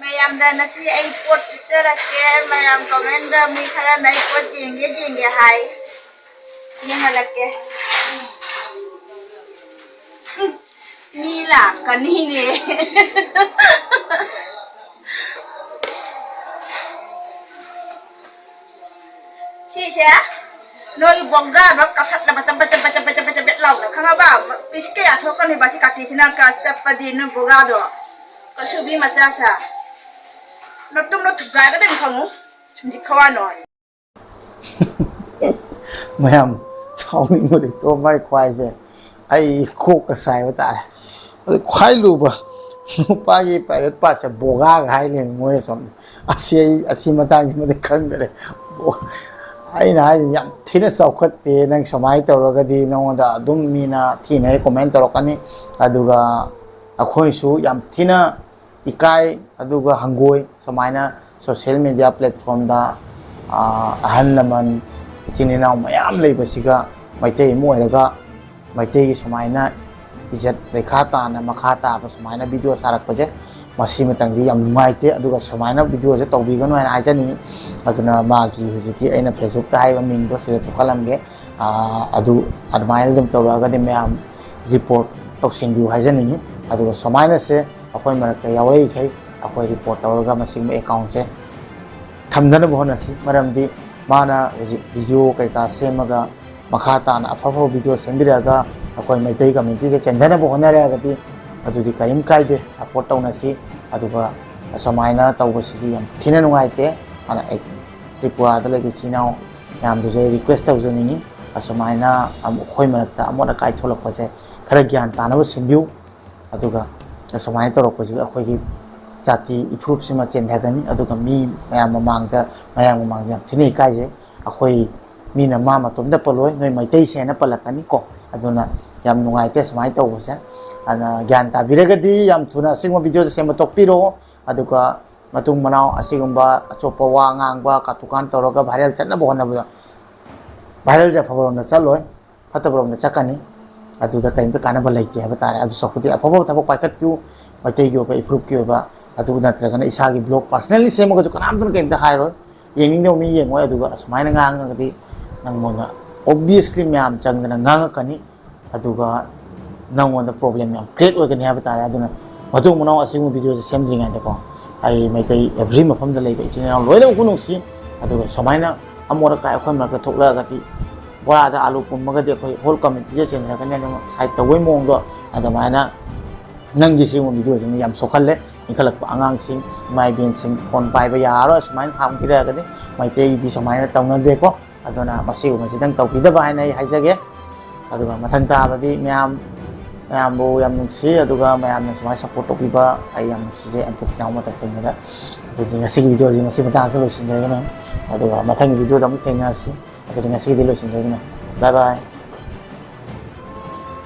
ꯃꯌꯥꯝꯗ ꯉꯁꯤ ꯑꯩ ꯄꯣꯠ ꯎꯠꯆꯔꯛꯀꯦ꯫ ꯃꯌꯥꯝ ꯀꯃꯦꯟꯗ ꯃꯤ ꯈꯔꯅ ꯑꯩ ꯄꯣꯠ ꯌꯦꯡꯒꯦ ꯌꯦꯡꯒꯦ ꯍꯥꯏ꯫ ꯌꯦꯡꯍꯜꯂꯛꯀꯦ꯫ ꯎꯝ, ꯃꯤ ꯂꯥꯛꯀꯅꯤꯅꯦ꯫ ꯁꯤꯁꯦ ꯅꯣꯏ ꯕꯣꯒꯥꯗꯣ ꯀꯥꯈꯠꯂꯕ ꯆꯕꯠ ꯆꯕꯠ ꯆꯕꯠ ꯆꯕꯠ ꯆꯕꯠ ꯂꯥꯎꯅ, ꯈꯪꯉꯕ? ꯄꯤꯁ ꯀꯌꯥ ꯊꯣꯛꯀꯅꯤꯕ ꯁꯤ ꯀꯥꯇꯤꯁꯤꯅ ꯀ-, ꯆꯠꯄꯗꯤ ꯅꯣꯏ ꯕꯣꯒꯥꯗꯣ? ꯀꯁꯨꯕꯤ ꯃꯆꯥꯁꯦ꯫ ꯅꯇꯨꯝꯅ ꯊꯨꯒꯥꯏꯒꯗꯕꯅꯤ ꯈꯪꯉꯨ꯫ ꯁꯨꯝꯖꯤ ꯈꯋꯥ ꯅꯣꯏ꯫ ꯃꯌꯥꯝ ꯁꯥꯎꯅꯤꯡꯕꯗꯤ ꯇꯣ ꯃꯥꯏ ꯈ꯭ꯋꯥꯏꯁꯦ꯫ ꯑꯩ ꯀꯣꯛꯀ ꯁꯥꯏꯕ ꯇꯥꯔꯦ꯫ ꯑꯗꯨ ꯈ꯭ꯋꯥꯏ ꯂꯨꯕ ꯅꯨꯄꯥꯒꯤ ꯄ꯭ꯔꯥꯏꯚꯦꯠ ꯄꯥꯔꯠꯁꯦ ꯕꯣꯒꯥꯒ ꯍꯥꯏ ꯂꯩꯔꯝꯃꯤ ꯃꯣꯏ ꯑꯁꯣꯝꯗ꯫ ꯑꯁꯤ ꯑꯩ, ꯑꯁꯤ ꯃꯇꯥꯡꯁꯤꯃꯗꯤ ꯈꯪꯗꯔꯦ꯫ ꯕꯣ-, ꯑꯩꯅ ꯍꯥꯏꯁꯦ ꯌꯥꯝ ꯊꯤꯅ ꯆꯥꯎꯈꯠꯇꯦ, ꯅꯪ ꯁꯨꯃꯥꯏꯅ ꯇꯧꯔꯒꯗꯤ ꯅꯉꯣꯟꯗ ꯑꯗꯨꯝ ꯃꯤꯅ ꯊꯤꯅ ꯍꯦꯛ ꯀꯣꯃꯦꯟ ꯇꯧꯔꯛꯀꯅꯤ꯫ ꯑꯗꯨꯒ ꯑꯩꯈꯣꯏꯁꯨ ꯌꯥꯝ ꯊꯤꯅ ꯏꯀꯥꯏ ꯑꯗꯨꯒ ꯍꯪꯒꯣꯏ꯫ ꯁꯨꯃꯥꯏꯅ social media platformꯗ, ꯑꯥ, ꯑꯍꯜ ꯂꯃꯟ, ꯏꯆꯤꯟ ꯏꯅꯥꯎ ꯃꯌꯥꯝ ꯂꯩꯕꯁꯤꯒ, ꯃꯩꯇꯩ ꯑꯃ ꯑꯣꯏꯔꯒ ꯃꯩꯇꯩꯒꯤ ꯁꯨꯃꯥꯏꯅ ꯏꯖꯠ ꯂꯩꯈꯥ ꯇꯥꯅ ꯃꯈꯥ ꯇꯥꯕ ꯁꯨꯃꯥꯏꯅ video ꯁꯥꯔꯛꯄꯁꯦ, ꯃꯁꯤꯃꯇꯪꯗꯤ ꯌꯥꯝ ꯅꯨꯡꯉꯥꯏꯇꯦ꯫ ꯑꯗꯨꯒ ꯁꯨꯃꯥꯏꯅ videoꯁꯦ ꯇꯧꯕꯤꯒꯅꯨ ꯍꯥꯏꯅ ꯍꯥꯏꯖꯅꯤꯡꯉꯤ꯫ ꯑꯗꯨꯅ ꯃꯥꯒꯤ ꯍꯧꯖꯤꯛꯀꯤ ꯑꯩꯅ Facebookꯇ ꯍꯥꯏꯔꯤꯕ ꯃꯤꯡꯗꯣ ꯁꯤꯗ ꯊꯣꯛꯍꯜꯂꯝꯒꯦ꯫ ꯑꯥ, ꯑꯗꯨ ꯑꯗꯨꯃꯥꯏꯅ ꯑꯗꯨꯝ ꯇꯧꯔꯛꯑꯒꯗꯤ ꯃꯌꯥꯝ report ꯇꯧꯁꯤꯟꯕꯤꯌꯨ ꯍꯥꯏꯖꯅꯤꯡꯉꯤ꯫ ꯑꯗꯨꯒ ꯁꯨꯃꯥꯏꯅꯁꯦ ꯑꯩꯈꯣꯏ ꯃꯔꯛꯇ ꯌꯥꯎꯔꯛꯏꯈꯩ ꯑꯩꯈꯣꯏ report ꯇꯧꯔꯒ ꯃꯁꯤꯒꯨꯝꯕ accountꯁꯦ ꯊꯝꯗꯅꯕ ꯍꯣꯠꯅꯁꯤ꯫ ꯃꯔꯝꯗꯤ ꯃꯥꯅ ꯍꯧꯖꯤꯛ video ꯀꯩꯀꯥ ꯁꯦꯝꯃꯒ ꯃꯈꯥ ꯇꯥꯅ ꯑꯐ ꯑꯐꯕ video ꯁꯦꯝꯕꯤꯔꯛꯑꯒ ꯑꯩꯈꯣꯏ ꯃꯩꯇꯩ communityꯁꯦ ꯆꯦꯟꯊꯅꯕ ꯍꯣꯠꯅꯔꯛꯑꯒꯗꯤ ꯑꯗꯨꯗꯤ ꯀꯔꯤꯝ ꯀꯥꯏꯗꯦ, support ꯇꯧꯅꯁꯤ꯫ ꯑꯗꯨꯒ ꯑꯁꯨꯃꯥꯏꯅ ꯇꯧꯕꯁꯤꯗꯤ ꯌꯥꯝ ꯊꯤꯅ ꯅꯨꯡꯉꯥꯏꯇꯦ꯫ ꯑꯗꯨꯅ ꯑꯩ ꯇ꯭ꯔꯤꯄꯨꯔꯥꯗ ꯂꯩꯕ ꯏꯆꯤꯟ ꯏꯅꯥꯎ ꯃꯌꯥꯝꯗꯁꯨ ꯑꯩ request ꯇꯧꯖꯅꯤꯡꯉꯤ, ꯑꯁꯨꯃꯥꯏꯅ ꯑꯃꯨꯛ ꯑꯩꯈꯣꯏ ꯃꯔꯛꯇ ꯑꯃꯣꯠ ꯑꯀꯥꯏ ꯊꯣꯛꯂꯛꯄꯁꯦ ꯈꯔ ꯒ꯭ꯌꯥꯟ ꯇꯥꯅꯕ ꯁꯤꯟꯕꯤꯌꯨ꯫ ꯑꯗꯨꯒ ꯑꯁꯨꯃꯥꯏꯅ ꯇꯧꯔꯛꯄꯁꯤꯗ ꯑꯩꯈꯣꯏꯒꯤ ꯖꯥꯇꯤ ꯏꯐꯨꯔꯨꯞꯁꯤꯃ ꯆꯦꯟꯊꯒꯅꯤ꯫ ꯑꯗꯨꯒ ꯃꯤ ꯃꯌꯥꯝ ꯃꯃꯥꯡꯗ, ꯃꯌꯥꯝ ꯃꯃꯥꯡꯗ ꯌꯥꯝ ꯊꯤꯅ ꯏꯀꯥꯏꯖꯩ꯫ ꯑꯩꯈꯣꯏ ꯃꯤꯅ ꯃꯥ ꯃꯇꯣꯝꯇ ꯄꯜꯂꯣꯏ, "ꯅꯣꯏ ꯃꯩꯇꯩꯁꯦ" ꯍꯥꯏꯅ ꯄꯜꯂꯛꯀꯅꯤꯀꯣ꯫ ꯑꯗꯨꯅ ꯌꯥꯝ ꯅꯨꯡꯉꯥꯏꯇꯦ ꯁꯨꯃꯥꯏꯅ ꯇꯧꯕꯁꯦ꯫ ꯑꯗꯨꯅ ꯒ꯭ꯌꯥꯟ ꯇꯥꯕꯤꯔꯒꯗꯤ ꯌꯥꯝ ꯊꯨꯅ ꯑꯁꯤꯒꯨꯝꯕ videoꯁꯦ ꯁꯦꯝꯕ ꯇꯣꯛꯄꯤꯔꯣ꯫ ꯑꯗꯨꯒ ꯃꯇꯨꯡ ꯃꯅꯥꯎ ꯑꯁꯤꯒꯨꯝꯕ ꯑꯆꯣꯞꯄ ꯋꯥ ꯉꯥꯡꯕ, ꯀꯥꯇꯨꯀꯥꯟ ꯇꯧꯔꯒ viral ꯆꯠꯅꯕ ꯍꯣꯠꯅꯕꯗ, viralꯁꯦ ꯑꯐꯕꯔꯣꯝꯗ ꯆꯠꯂꯣꯏ, ꯐꯠꯇꯕꯔꯣꯝꯗ ꯆꯠꯀꯅꯤ꯫ ꯑꯗꯨꯗ ꯀꯔꯤꯝꯇ ꯀꯥꯟꯅꯕ ꯂꯩꯇꯦ ꯍꯥꯏꯕ ꯇꯥꯔꯦ꯫ ꯑꯗꯨ ꯁꯔꯨꯛꯄꯨꯗꯤ ꯑꯐꯕ ꯊꯕꯛ ꯄꯥꯏꯈꯠꯄꯤꯌꯨ꯫ ꯃꯩꯇꯩꯒꯤ ꯑꯣꯏꯕ, ꯏꯐꯨꯔꯨꯞꯀꯤ ꯑꯣꯏꯕ, ꯑꯗꯨ ꯅꯠꯇ꯭ꯔꯒꯅ ꯏꯁꯥꯒꯤ blog personally ꯁꯦꯝꯃꯒꯁꯨ ꯀꯅꯥꯝꯇꯅ ꯀꯔꯤꯝꯇ ꯍꯥꯏꯔꯣꯏ꯫ ꯌꯦꯡꯅꯤꯡꯗꯕ ꯃꯤ ꯌꯦꯡꯉꯣꯏ꯫ ꯑꯗꯨꯒ ꯑꯁꯨꯃꯥꯏꯅ ꯉꯥꯡꯉꯒꯗꯤ ꯅꯪꯉꯣꯟꯗ obviously ꯃꯌꯥꯝ ꯆꯪꯗꯅ ꯉꯥꯡꯉꯛꯀꯅꯤ꯫ ꯑꯗꯨꯒ ꯅꯪꯉꯣꯟꯗ problem ꯌꯥꯝ create ꯑꯣꯏꯒꯅꯤ ꯍꯥꯏꯕ ꯇꯥꯔꯦ꯫ ꯑꯗꯨꯅ ꯃꯇꯨꯡ ꯃꯅꯥꯎ ꯑꯁꯤꯒꯨꯝꯕ videoꯁꯦ ꯁꯦꯝꯗ꯭ꯔꯤꯉꯩꯗꯀꯣ, ꯑꯩ ꯃꯩꯇꯩ every ꯃꯐꯝꯗ ꯂꯩꯕ ꯏꯆꯤꯟ ꯏꯅꯥꯎ ꯂꯣꯏꯅꯃꯛꯄꯨ ꯅꯨꯡꯁꯤ꯫ ꯑꯗꯨꯒ ꯁꯨꯃꯥꯏꯅ ꯑꯃꯣꯠ ꯑꯀꯥꯏ ꯑꯩꯈꯣꯏ ꯃꯔꯛꯇ ꯊꯣꯛꯂꯛꯑꯒꯗꯤ, ꯕꯣꯔꯥꯗ ꯑꯥꯂꯨ ꯄꯨꯝꯃꯒꯗꯤ ꯑꯩꯈꯣꯏ whole communityꯁꯦ ꯆꯦꯟꯅꯔꯛꯀꯅꯤ꯫ ꯑꯗꯨꯝ side ꯇꯧꯕꯩ ꯃꯑꯣꯡꯗꯣ ꯑꯗꯨꯃꯥꯏꯅ ꯅꯪꯒꯤ ꯁꯤꯒꯨꯝꯕ videoꯁꯤꯡꯅ ꯌꯥꯝ ꯁꯣꯛꯍꯜꯂꯦ꯫ ꯏꯟꯈꯠꯂꯛꯄ ꯑꯉꯥꯡꯁꯤꯡ, ꯏꯃꯥ ꯏꯕꯦꯟꯁꯤꯡ phone ꯄꯥꯏꯕ ꯌꯥꯔꯔꯣꯏ꯫ ꯑꯁꯨꯃꯥꯏꯅ ꯍꯥꯡꯕꯤꯔꯛꯑꯒꯗꯤ ꯃꯩꯇꯩꯗꯤ ꯁꯨꯃꯥꯏꯅ ꯇꯧꯅꯗꯦꯀꯣ꯫ ꯑꯗꯨꯅ ꯃꯁꯤꯒꯨꯝꯕꯁꯤꯗꯪ ꯇꯧꯕꯤꯗꯕ ꯍꯥꯏꯅ ꯑꯩ ꯍꯥꯏꯖꯒꯦ꯫ ꯑꯗꯨꯒ ꯃꯊꯪ ꯇꯥꯕꯗꯤ ꯃꯌꯥꯝ, ꯃꯌꯥꯝꯕꯨ ꯌꯥꯝ ꯅꯨꯡꯁꯤ, ꯑꯗꯨꯒ ꯃꯌꯥꯝꯅ ꯁꯨꯃꯥꯏꯅ support ꯇꯧꯕꯤꯕ ꯑꯩ ꯌꯥꯝ ꯅꯨꯡꯁꯤꯖꯩ ꯑꯩ ꯄꯨꯝꯅꯃꯛ ꯃꯇꯝ ꯄꯨꯝꯕꯗ꯫ ꯑꯗꯨꯗꯤ ꯉꯁꯤꯒꯤ videoꯁꯤ ꯃꯁꯤ ꯃꯇꯥꯡꯁꯤꯗ ꯂꯣꯏꯁꯤꯟꯖꯔꯒꯦ ꯃꯌꯥꯝ꯫ ꯑꯗꯨꯒ ꯃꯊꯪꯒꯤ videoꯗ ꯑꯃꯨꯛ ꯊꯦꯡꯅꯔꯁꯤ꯫ ꯑꯗꯨꯗꯤ ꯉꯁꯤꯒꯤꯗꯤ ꯂꯣꯏꯁꯤꯟꯖꯔꯒꯦ ꯃꯌꯥꯝ꯫ Bye bye꯫